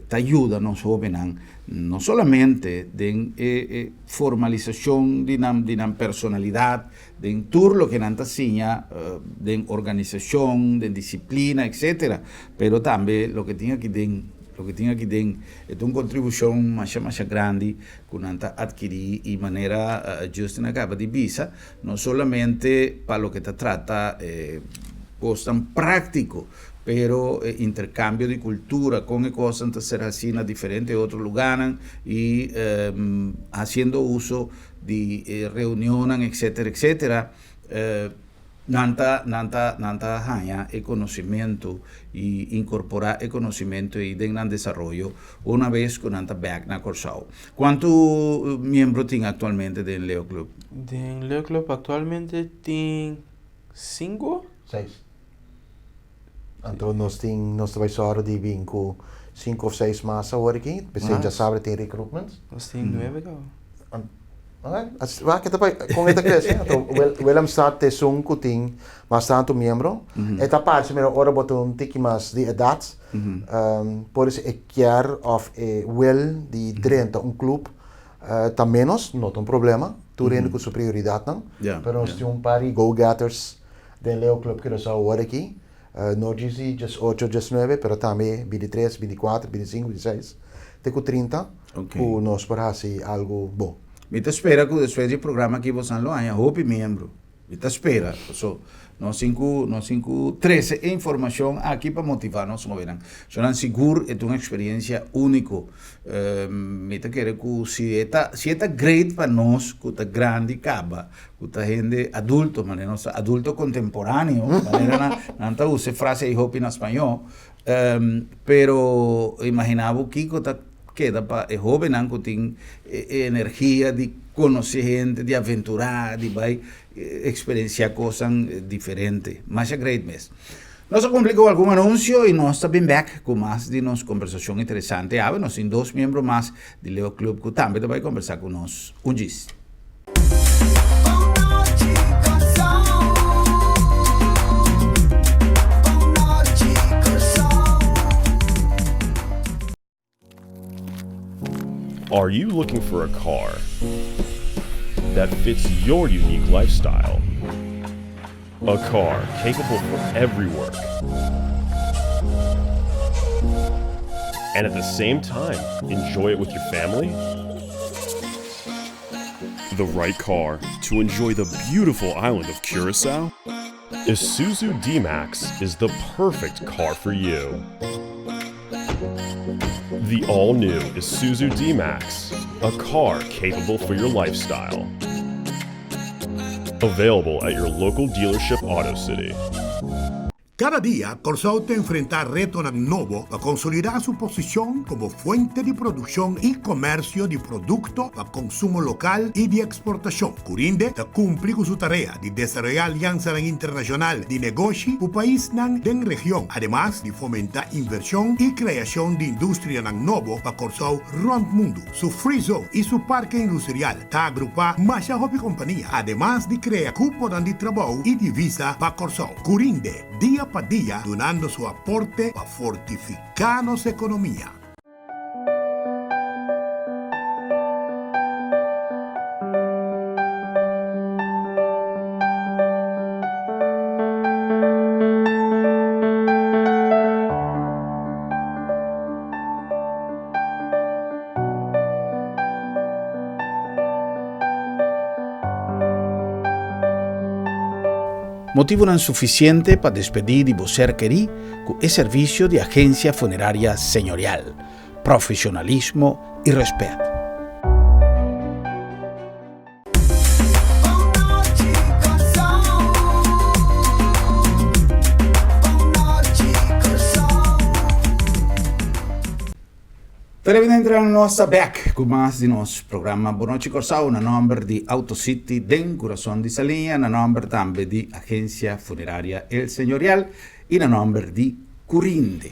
ta yuda nos hóbennan, no solamente den e e formalisashon di nan di nan personalidat, Den tur loke nan ta siña den organisashon, den disiplina, etcetera. Pero tambe loke tin aki den, loke tin aki den e ta un kontribushon masha masha grandi ku nan ta atkirí i manera Justin a kaba di bisa, no solamente pa loke ta trata e kosnan práktiko, pero e interkambio di kultura, kon e kosnan ta ser hasí na diferente otro lugánan i hasiendo uso di e reunionnan etcetera etcetera nan ta nan ta nan ta haña e conocimento y incorpora e conocimento ey den nan desaroyo una vez cu nan ta bek na Corsou. Cuanto miembro tin actualmente den Leo Club? Den Leo Club actualmente tin cinco. Seis. Anto nos tin nos ta bai sòru di bin ku sinku òf seis mas awor aki. P'esei djasabra tin recruitment. Nos tin nuebe kaba. Ok, wak e ta bai kon e ta krese. Anto Willemstad ta esun ku tin mas tantu miembro. E ta parse mira ora bo ta un tiki mas di edat, por esei e kier òf e wil di drenta un klup ta ménos, no ta un problema. Tur hende ku su prioridatnan. Pero nos tin un par di go-getters Den Leo Club Curaçao awor aki, no djis di diesocho, diesnuebe, pero tambe bintitres, binticuater, binticinco, bintiseis, te cu trinta, cu nos por haci algo bon. Mi ta spera cu despues di e programa aki bosan lo haña hopi miembro. Mi ta spera, paso nos tin cu, nos tin cu trece e informacion aki pa motiva nos hobennan. Sonan sigur e ta un experiencia unico. Mi ta kere cu si e ta, si e ta great pa nos cu ta grandi caba, Ku ta hende adulto, manera nos ta adulto kontemporáneo, manera nan, nan ta usa e frase ei hopi na spañó. Pero imaginá bo kiko ta keda pa e hóbennan ku tin e energia di konosé hende, di aventurá, di bai eksperensiá kosnan diferente. Masha great mes. Nos a kumpli ku algun anunsio i nos ta bin bèk ku mas di nos kombersashon interesante awe. Nos tin dos miembro mas di Leo Club ku tambe ta bai kombersá ku nos un djis. Are you looking for a car that fits your unique lifestyle? A car capable for every work. And at the same time, enjoy it with your family? The right car to enjoy the beautiful island of Curacao? Isuzu D-Max is the perfect car for you. The all-new Isuzu D-Max, a car capable for your lifestyle. Available at your local dealership Auto City. Kada dia, Kòrsou ta enfrentá retonan nobo pa konsolidá su posishon komo fuente di produkshon i komèrsio di produkto pa konsumo lokal i di eksportashon. Curinde ta kumpli ku su tarea di desaroyá aliansanan internashonal di negoshi ku paisnan den region, ademas di fomentá invershon i kreashon di industrianan nobo pa Kòrsou rònt mundu. Su Free Zone i su Parke Industrial ta agrupá masha hopi kompania, ademas di krea kuponan di trabou i divisa pa Kòrsou. Curinde, dia pa dia dunando su aporte pa fortifiká nos ekonomia. Motibunan sufisiente pa despedí di bo ser kerí ku e servisio di Agencia Funeraria Señorial, profesionalismo i rèspèt. Televidentenan nos ta bek ku mas di nos programa Bon Nochi Kòrsou na nòmber di Auto City den kurason di Saliña, na nòmber tambe di Agencia Funeraria El Señorial i na nòmber di Curinde.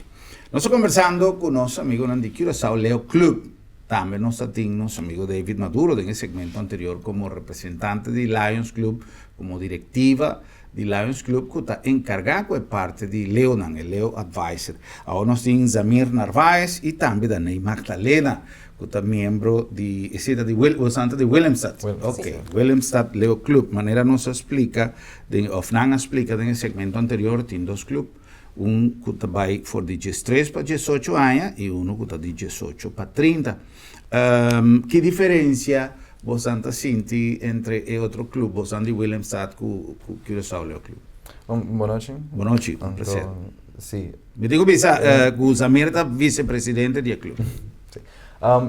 Nos ta kombersando ku nos amigunan di Curaçao Leo Club. Tambe nos ta tin nos amigo David Maduro den e segmento anterior komo representante di Lions Club, komo direktiva di Lions Club ku ta enkargá ku e parti di leonan, e Leo Advisor. Awor nos tin Zamir Narvaez i tambe Daney Magdalena ku ta miembro di, esei ta di Wil, boso ta di Willemstad? Ok, Willemstad Leo Club. Manera nos a splika den, òf nan a splika den e segmento anterior, tin dos club. Un ku ta bai for di diestres pa diesocho aña i unu ku ta di diesocho pa trinta. Ki diferensia bosan ta sinti entre e otro club, bosan di Willemstad ku Curaçao Leo Club? Bon nochi. Bon nochi, un placer. Anto, si. Mi tin ku bisa ku Zamir ta vicepresidente di e club. Si.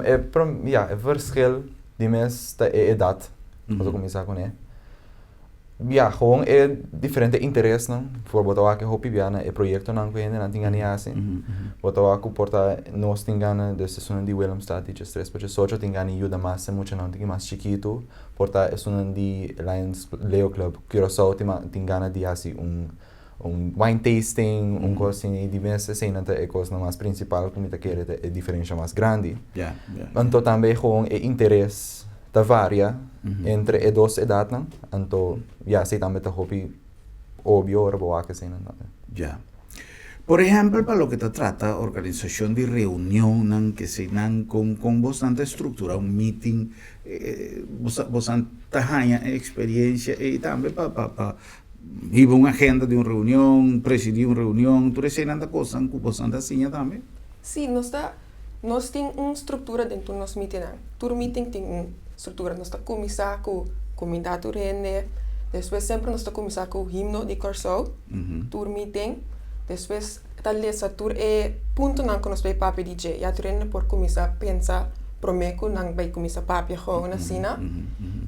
E prom, ya, e verschil di mes ta e edat, nos a kuminsá kuné. Ya, gewoon e diferente interesnan. Por bo ta wak e hopi bia na e proyectonan ku hendenan tin gana di hasi. Bo ta wak ku por ta nos tin gana, dus esunnan di Willemstad di djestres pa djesocho tin gana di yuda mas e muchanan tin mas chikitu. Por ta esunnan di Lions Leo Club Curaçao tin tin gana di hasi un un wine tasting, un kos asina. I di mes eseinan ta e kosnan mas prinsipal ku mi ta kere ta e diferensha mas grandi. Anto tambe gewoon e interes ta varia entre e dos edatnan, anto ya esei tambe ta hopi obvio ora bo wak eseinan tambe. Ya. Por ehèmpel pa loke ta trata organisashon di reunionnan keseinan kon kon bosnan ta struktura un meeting bosnan ta haña e eksperiencia ei tambe pa pa pa hiba un agenda di un reunion, presidí un reunion, tur eseinan ta kosnan ku bosnan ta siña tambe? Sí, nos ta Nos tin un struktura den tur nos mitinnan. Tur mitin tin un struktura. Nos ta kuminsá ku kumindá tur hende. Despues semper nos ta kuminsá ku himno di Kòrsou, tur mitin. Despues ta lesa tur e puntonan ku nos bai papia di dje. Ya tur hende por kuminsá pensa promé ku nan bai kuminsá papia gou asina.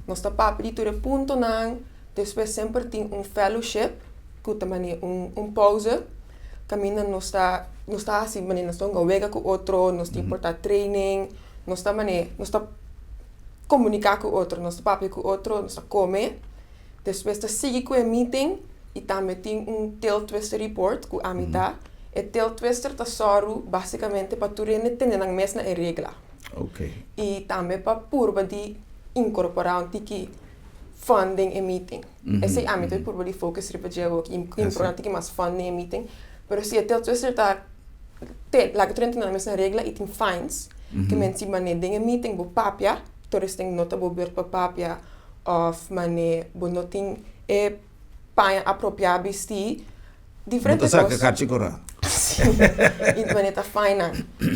Nos ta papia di tur e puntonan. Despues semper tin un fellowship ku ta manera un pouze. Kaminda nos ta nos ta hasi manera nos ta hunga wega ku otro, nos tin por ta training, nos ta manera nos ta komuniká ku otro, nos ta papia ku otro, nos ta kome. Despues ta sigui ku e meeting i tambe tin un tail twister report ku ami ta. E tail twister ta sòru basikamente pa tur hende tene nan mes na e regla. I tambe pa purba di inkorporá un tiki fun den e meeting. Esei ami ta purba di focus riba dje awor ki importante ki mas fun den e meeting. Pero si e tel twister ta te laga tur hende na mesma regla i tin fines ke men si mane den e meeting bo papia tur esten no ta bo beurt pa papia of mane bo no tin e paña apropiá bisti diferente Bo ta saka kos. karchi korá. Si i mane ta fine nan.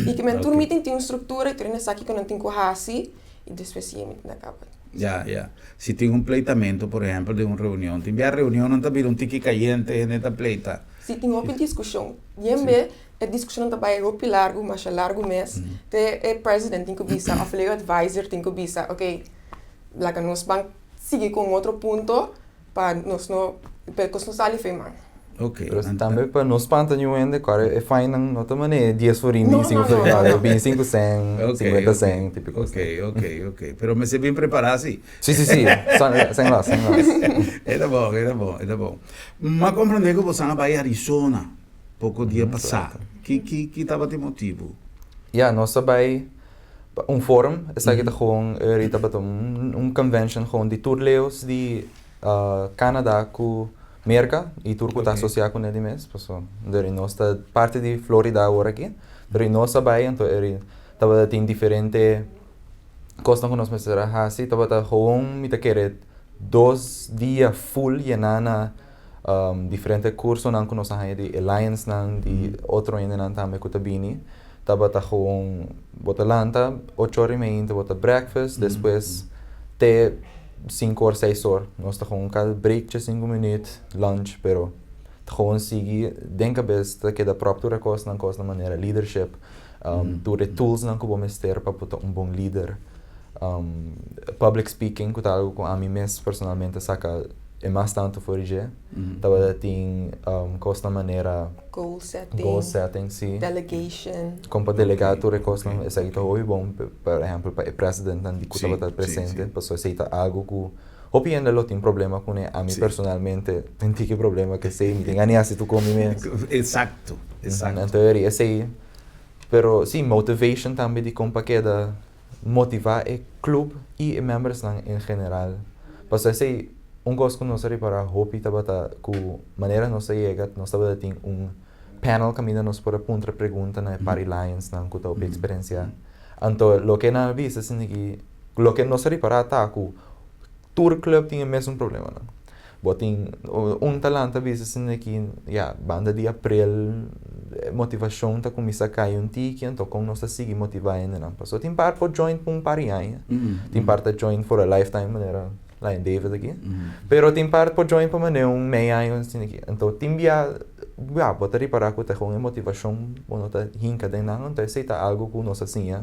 I ke men tur meeting tin un struktura i tur hende sa kiko nan tin ku hasi i despues si e meeting ta kaba. Ya, ya. Si tin un pleitamento, por ehempel, den un reunion. Tin bia reunionnan ta bira un tiki kayente, hende ta pleita. Si, tin hopi diskushon. Bien be, e diskushonnan ta bai hopi largu, masha largu mes. Te e president tin ku bisa òf leo advisor tin ku bisa, ok, laga nos ban sigui ku un otro punto. Pa nos no, pa e kos no sali fo'i man. Ok. Pero tambe pa no spanta niun hende, kòrda e fine-nan no ta manera dies florin, binti sinku florin, no, ta binti sinku sèn, sinkuenta sèn, típiko. Ok, ok, ok. Pero mester bin prepará si. Si, si, si. Sèn lòs, sèn lòs. E ta bon, e ta bon, e ta bon. M'a komprendé ku boso a bai Arizona poko dia pasá. Ki, ki, ki tabata e motibu? Ya, nos a bai pa un forum, esaki ta gewoon, e tabata un convention gewoon di tur leos di Canada ku Merka i tur ku ta asosiá kuné di mes, paso dor nos ta parti di Florida awor aki, dor nos a bai anto eri tabata tin diferente kosnan ku nos mester a hasi, tabata gewoon mi ta kere dos dia full yená na diferente kursonan ku nos a haña di e Lionsnan di otro hendenan tambe ku ta bini, tabata gewoon bo ta lanta ocho ora i meinta bo ta breakfast despues te sinku or seis or nos ta gewoon kada break dje sinku minuut lunch pero ta gewoon sigui den kabes ta keda prop tur e kosnan kosnan manera leadership tur e toolsnan ku bo mester pa bo ta un bon lider public speaking ku ta algu ku ami mes personalmente a saka e mas tantu for di dje tabata tin kosnan manera Goal setting. Goal setting, si. Delegation. Kon pa delegá tur e kosnan, esaki ta hopi bon, por ehèmpel pa e presidentnan di ku tabata presente, pasobra esei ta algu ku hopi hende lo tin problema kuné, ami personalmente tin tiki problema ku esei, mi tin gana di hasi tur kon mi mes. Eksakto, eksakto. Anto eri esei, pero si, motivation tambe di kon pa keda motivá e club i e membersnan en general, pasobra esei un kos ku nos a ripará hopi tabata ku manera nos a yega nos tabata tin un panel kaminda nos por a puntra pregunta na e par di Lionsnan ku ta hopi eksperensiá. Anto loke nan a bisa esei ki loke nos a ripará ta ku tur club tin e mesun problemanan. Bo tin un ta lanta bisa esei ki ya banda di aprel e motivashon ta kuminsá kai un tiki anto kon nos ta sigui motivá hendenan pasobra tin par por join pa un par di aña tin par ta join for a lifetime manera Lion David aki pero tin par por join pa manera un mei aña asina aki anto tin bia ya bo ta ripará ku ta kon e motivashon bo no ta hinka den nan anto esei ta algu ku nos a siña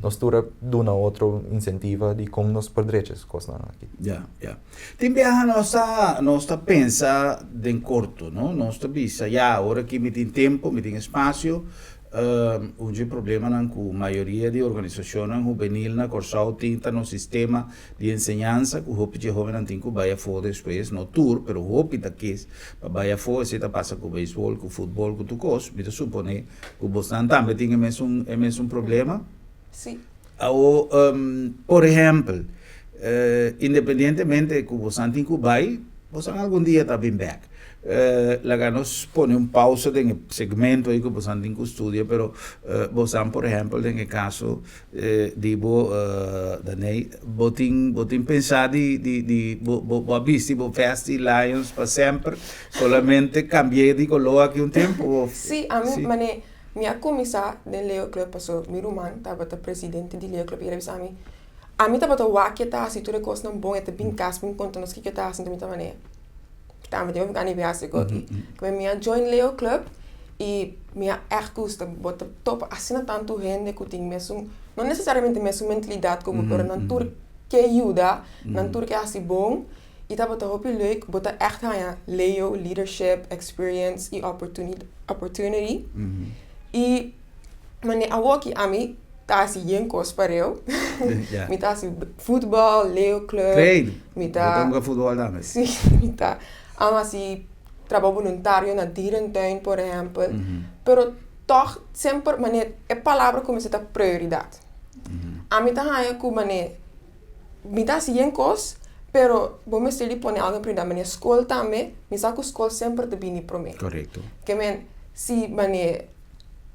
nos tur a duna otro insentiva di kon nos por drecha es kosnan aki. Ya, ya. Tin biaha nos ta nos ta pensa den korto, no? Nos ta bisa, ya, ora ki mi tin tempu, mi tin espasio, Un dje problemanan ku mayoria di organisashonnan hubenil na Kòrsou tin ta nos sistema di enseñansa ku hopi dje hóbennan tin ku bai afó despues, no tur, pero hopi ta kis pa bai afó, esei ta pasa ku beisbol, ku futbol, ku tur kos. Mi ta suponé ku bosnan tambe tin e mesun e mesun problema. Sí. Awo, por ehèmpel, independientemente ku bosnan tin ku bai, bosnan algun dia ta bin bèk. Laga nos pone un pausa den e segmento ei ku bosan tin ku studia, pero bosan por ehèmpel den e kaso di bo Daney, bo tin bo tin pensá di di di bo bo bo a bisti bo vest di Lions pa semper, solamente kambi'é di koló aki un tempu of? Sí, ami manera mi a kuminsá den Leo Club paso mi ruman tabata presidente di Leo Club i el a bisa ami, ami tabata wak ke ta hasi tur e kosnan bon, e ta bin kas bin konta nos kiko e ta hasi, mi ta manera. Tambe tin hopi gana hasi koki. Kome mi a join Leo Club i mi a ègt gusta. Bo ta topa asina tantu hende ku tin mesun, no nesesariamente mesun mentalidat ku bo, pero nan tur ke yuda, nan tur ke hasi bon i tabata hopi leuk. Bo ta ègt haña Leo leadership experience i opportunity. I manera awoki ami ta hasi yen kos pareu. Mi ta hasi futbòl, Leo Club. Train. Mi ta. Bo ta hunga futbòl tambe? Sí, mi ta amo hasi trabou boluntario na dierentuin por ehèmpel. Pero tòg semper manera e palabra ku mester ta prioridat. Ami ta haña ku manera mi ta hasi yen kos, pero bo mester di pone algu en prioridat. Manera skol tambe, mi sa ku skol semper ta bini promé. Korekto. Ke men si manera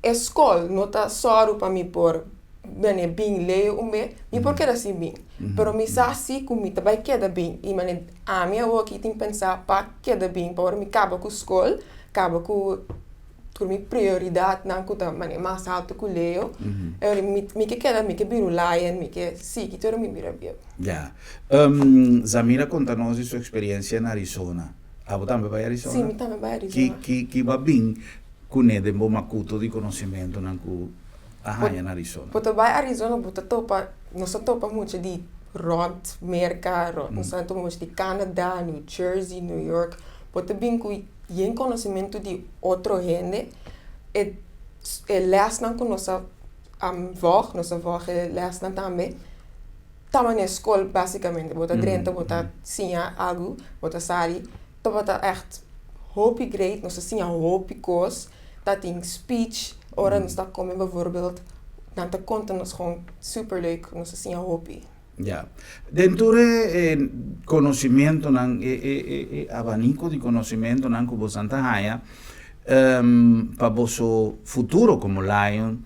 e skol no ta sòru pa mi por manera bin lei un be, mi por keda sin bin. Pero mi sa si ku mi ta bai keda bin i manera ami awoki tin pensa pa keda bin pa ora mi kaba ku skol, kaba ku tur mi prioridatnan ku ta manera mas haltu ku leo, e ora mi mi ke keda mi ke bira un lion, mi ke sigui te ora mi bira bieu. Ya. Zamira konta nos di su eksperensia na Arizona. Abo tambe bai Arizona? Si, mi tambe bai Arizona. Ki ki ki bo a bin kuné den bo makuto di konosementunan ku a haña na Arizona? Bo ta bai Arizona bo ta topa, nos ta topa mucha di. Rond Merka, rond nos a tuma mucha di Canada, New Jersey, New York. Bo ta bin ku yen konosementu di otro hende. E e lèsnan ku nos a vòg, nos a vòg e lèsnan tambe, ta manera skol básikamente. Bo ta drenta, bo ta siña algu, bo ta sali. Tabata ègt hopi great, nos a siña hopi kos. Ta tin speech ora nos ta kome bijvoorbeeld, nan ta konta nos gewoon super leuk, nos a siña hopi. Ya. Den tur e conocimentonan, e e e abanico di conocimentonan cu bosan ta haya pa boso futuro como Lion,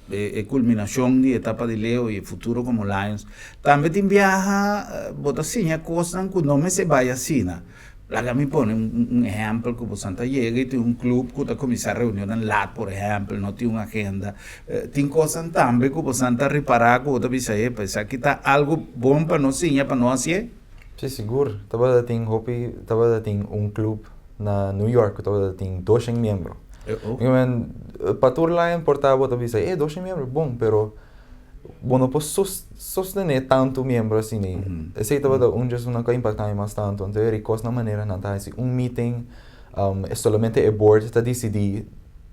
e culminacion di etapa di Leo y e futuro como Lions, tambe tin biaha bo ta siña cosnan cu no mester bay asina. Laga mi pone un ehèmpel ku bosan ta yega i tin un klup ku ta kuminsá reunionnan lat, por ehèmpel, no tin un agenda. Tin kosnan tambe ku bosan ta ripará ku bo ta bisa, Epa, esaki ta algu bon pa nos siña pa no hasié? Sí, sigur. Tabata tin hopi, tabata tin un klup na New York ku tabata tin doshen miembro. Mi men, pa tur Lion por ta bo ta bisa, e, doshen miembro, bon, pero Bo no por sostené tantu miembro asina. Esei tabata un dje esunnan ku a impaktá mi mas tantu. Anto e rikos na manera nan ta hasi un meeting, e solamente e board ta disidí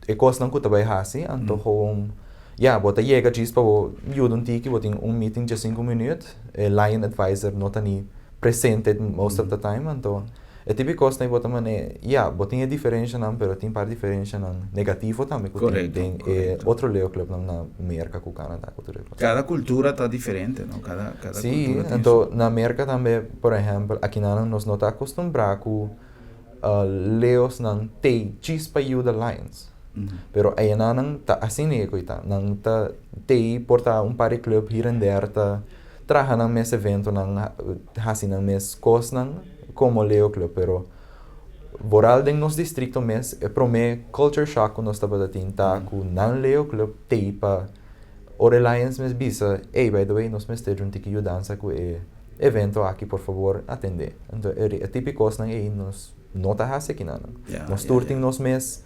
e kosnan ku ta bai hasi. Anto gewoon, ya, bo ta yega djis pa bo yuda un tiki, bo tin un meeting dje sinku minüt, e lion advisor no ta ni presente most of the time. Anto E tipo di kosnan bo ta mane, ya, bo tin e diferenshanan, pero tin par diferenshanan negativo tambe ku tin den e otro Leo Clubnan na Merka ku Canada ku tur e kos. Kada kultura ta diferente, no? Kada kada kultura tin su. Anto na Merka tambe, por ehèmpel, akinanan nos no ta akostumbrá ku Leosnan tei djis pa yuda Lions. Pero ayanan ta asina e ku ta. Nan ta tei por ta un par di club hier en der ta traha nan mes eventonan, hasi nan mes kosnan komo Leo Club. Pero vooral den nos distrikto mes e promé culture shock ku nos tabata tin ta ku nan Leo Club tei pa ora e Lions mes bisa, ey by the way nos mester di un tiki yudansa ku e evento aki por fabor atendé. Anto e tipo kosnan ey nos no ta hasi akinan. Nos tur tin nos mes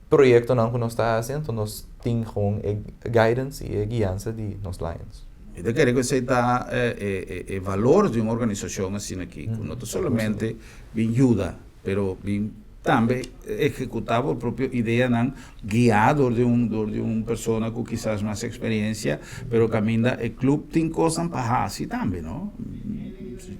proyectonan cu nos ta haci, enton nos tin gewoon e guidance y e guianza di nos Lions. Mi ta kere cu esey ta e valor di un organisacion asina aki, cu no ta solamente bin yuda, pero bin tambe ehecuta bo propio ideanan guia dor di un dor di un persona cu kisas mas experiencia, pero caminda e club tin cosnan pa haci tambe, no?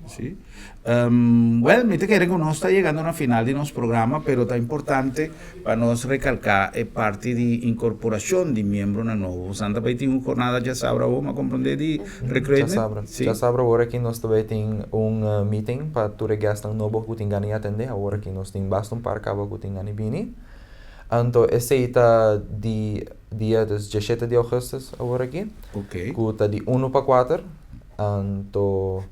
Si. Wèl, mi ta kere ku nos ta yegando na final di nos programa, pero ta importante pa nos rekalká e parti di inkorporashon di miembronan nobo. Bosan ta bai tin un jornada djasabra awor, mi a komprondé, di recruitment? Djasabra. Djasabra awor aki nos ta bai tin un meeting pa tur e guestnan nobo ku tin gana di atendé. Awor aki nos tin basta un par kaba ku tin gana di bini. Anto esei ta di dia dus djashete di augustus awor aki, ku ta di unu pa kuater. Anto.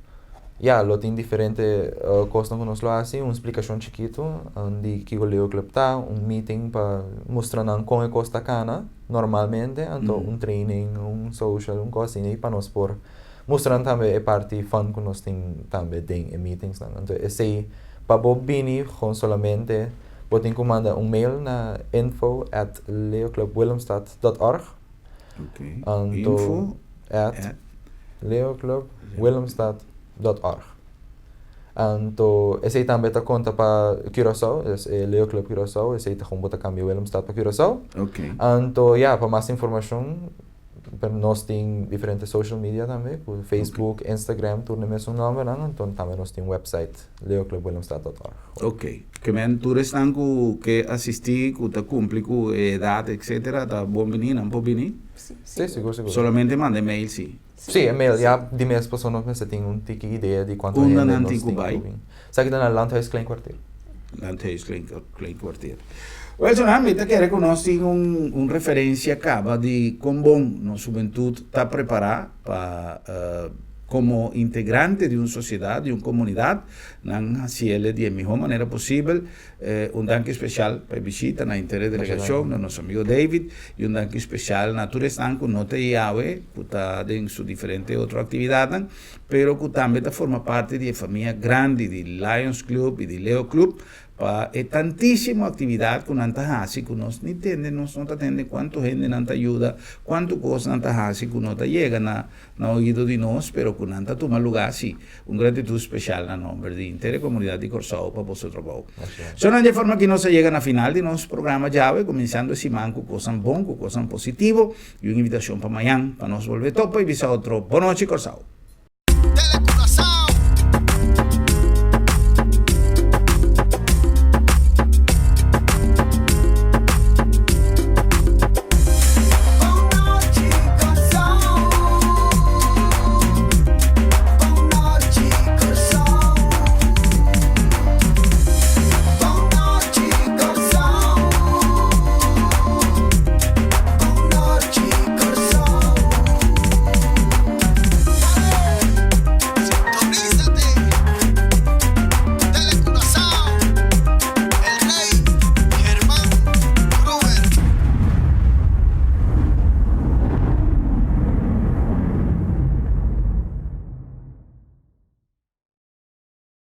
Ya, lo tin diferente kosnan ku nos lo hasi, un splikashon chikitu di kiko Leo Club ta, un meeting pa mustra nan kon e kos ta kana normalmente, anto un training, un social, un kos asina pa nos por mustra nan tambe e parti fun ku nos tin tambe den e meetingsnan. Anto esei pa bo bini kon solamente bo tin ku manda un mail na info at leoclubwillemstad dot org. Anto Info at leoclubwillemstad dot org. Anto esei tambe ta konta pa Curaçao, dus e Leo Club Curaçao, esei ta kon bo ta kambia Willemstad pa Curaçao. Anto ya, pa mas informashon nos tin diferente social media tambe, ku Facebook, Instagram, tur na e mesun nòmbernan, anto tambe nos tin website leoclubwillemstad dot org. Ok. Ke men tur esnan ku ke asistí, ku ta kumpli ku e edat etcetera ta bon bini, nan por bini? Sí, sigur, sigur. Solamente manda e mail sí. Sí, e mail. Ya di mes pasobra nos mester tin un tiki idea di kuantu Unda hende nan nos tin ku tin ku bai? bin. Esaki ta na Landhuis Klein Kwartier. Landhuis Klein Klein Kwartier. Wel, Jonan, mi ta kere ku nos tin un un referensia kaba di kon bon nos hubentut ta prepará pa komo integrante di un sosiedat, di un komunidat. Nan hasiele di e mihó manera posibel. Un danki spesial pa e bishita na henter e delegashon, na nos amigo David, i un danki spesial na tur esnan ku no ta ei awe, ku ta den su diferente otro aktividatnan, pero ku tambe ta forma parti di e famia grandi di Lions Club i di Leo Club. Pa e tantísimo aktividat ku nan ta hasi ku nos ni tende, nos no ta tende kuantu hende nan ta yuda, kuantu kos nan ta hasi ku no ta yega na na oido di nos, pero ku nan ta tuma lugá si. Un gratitut speshal na nomber di henter e komunidat di Kòrsou pa boso trabou. So nan dje forma aki nos a yega na final di nos programa djawe, kuminsando e siman ku kosnan bon, ku kosnan positivo, i un invitashon pa mañan pa nos bolbe topa i bisa otro Bonochi Kòrsou!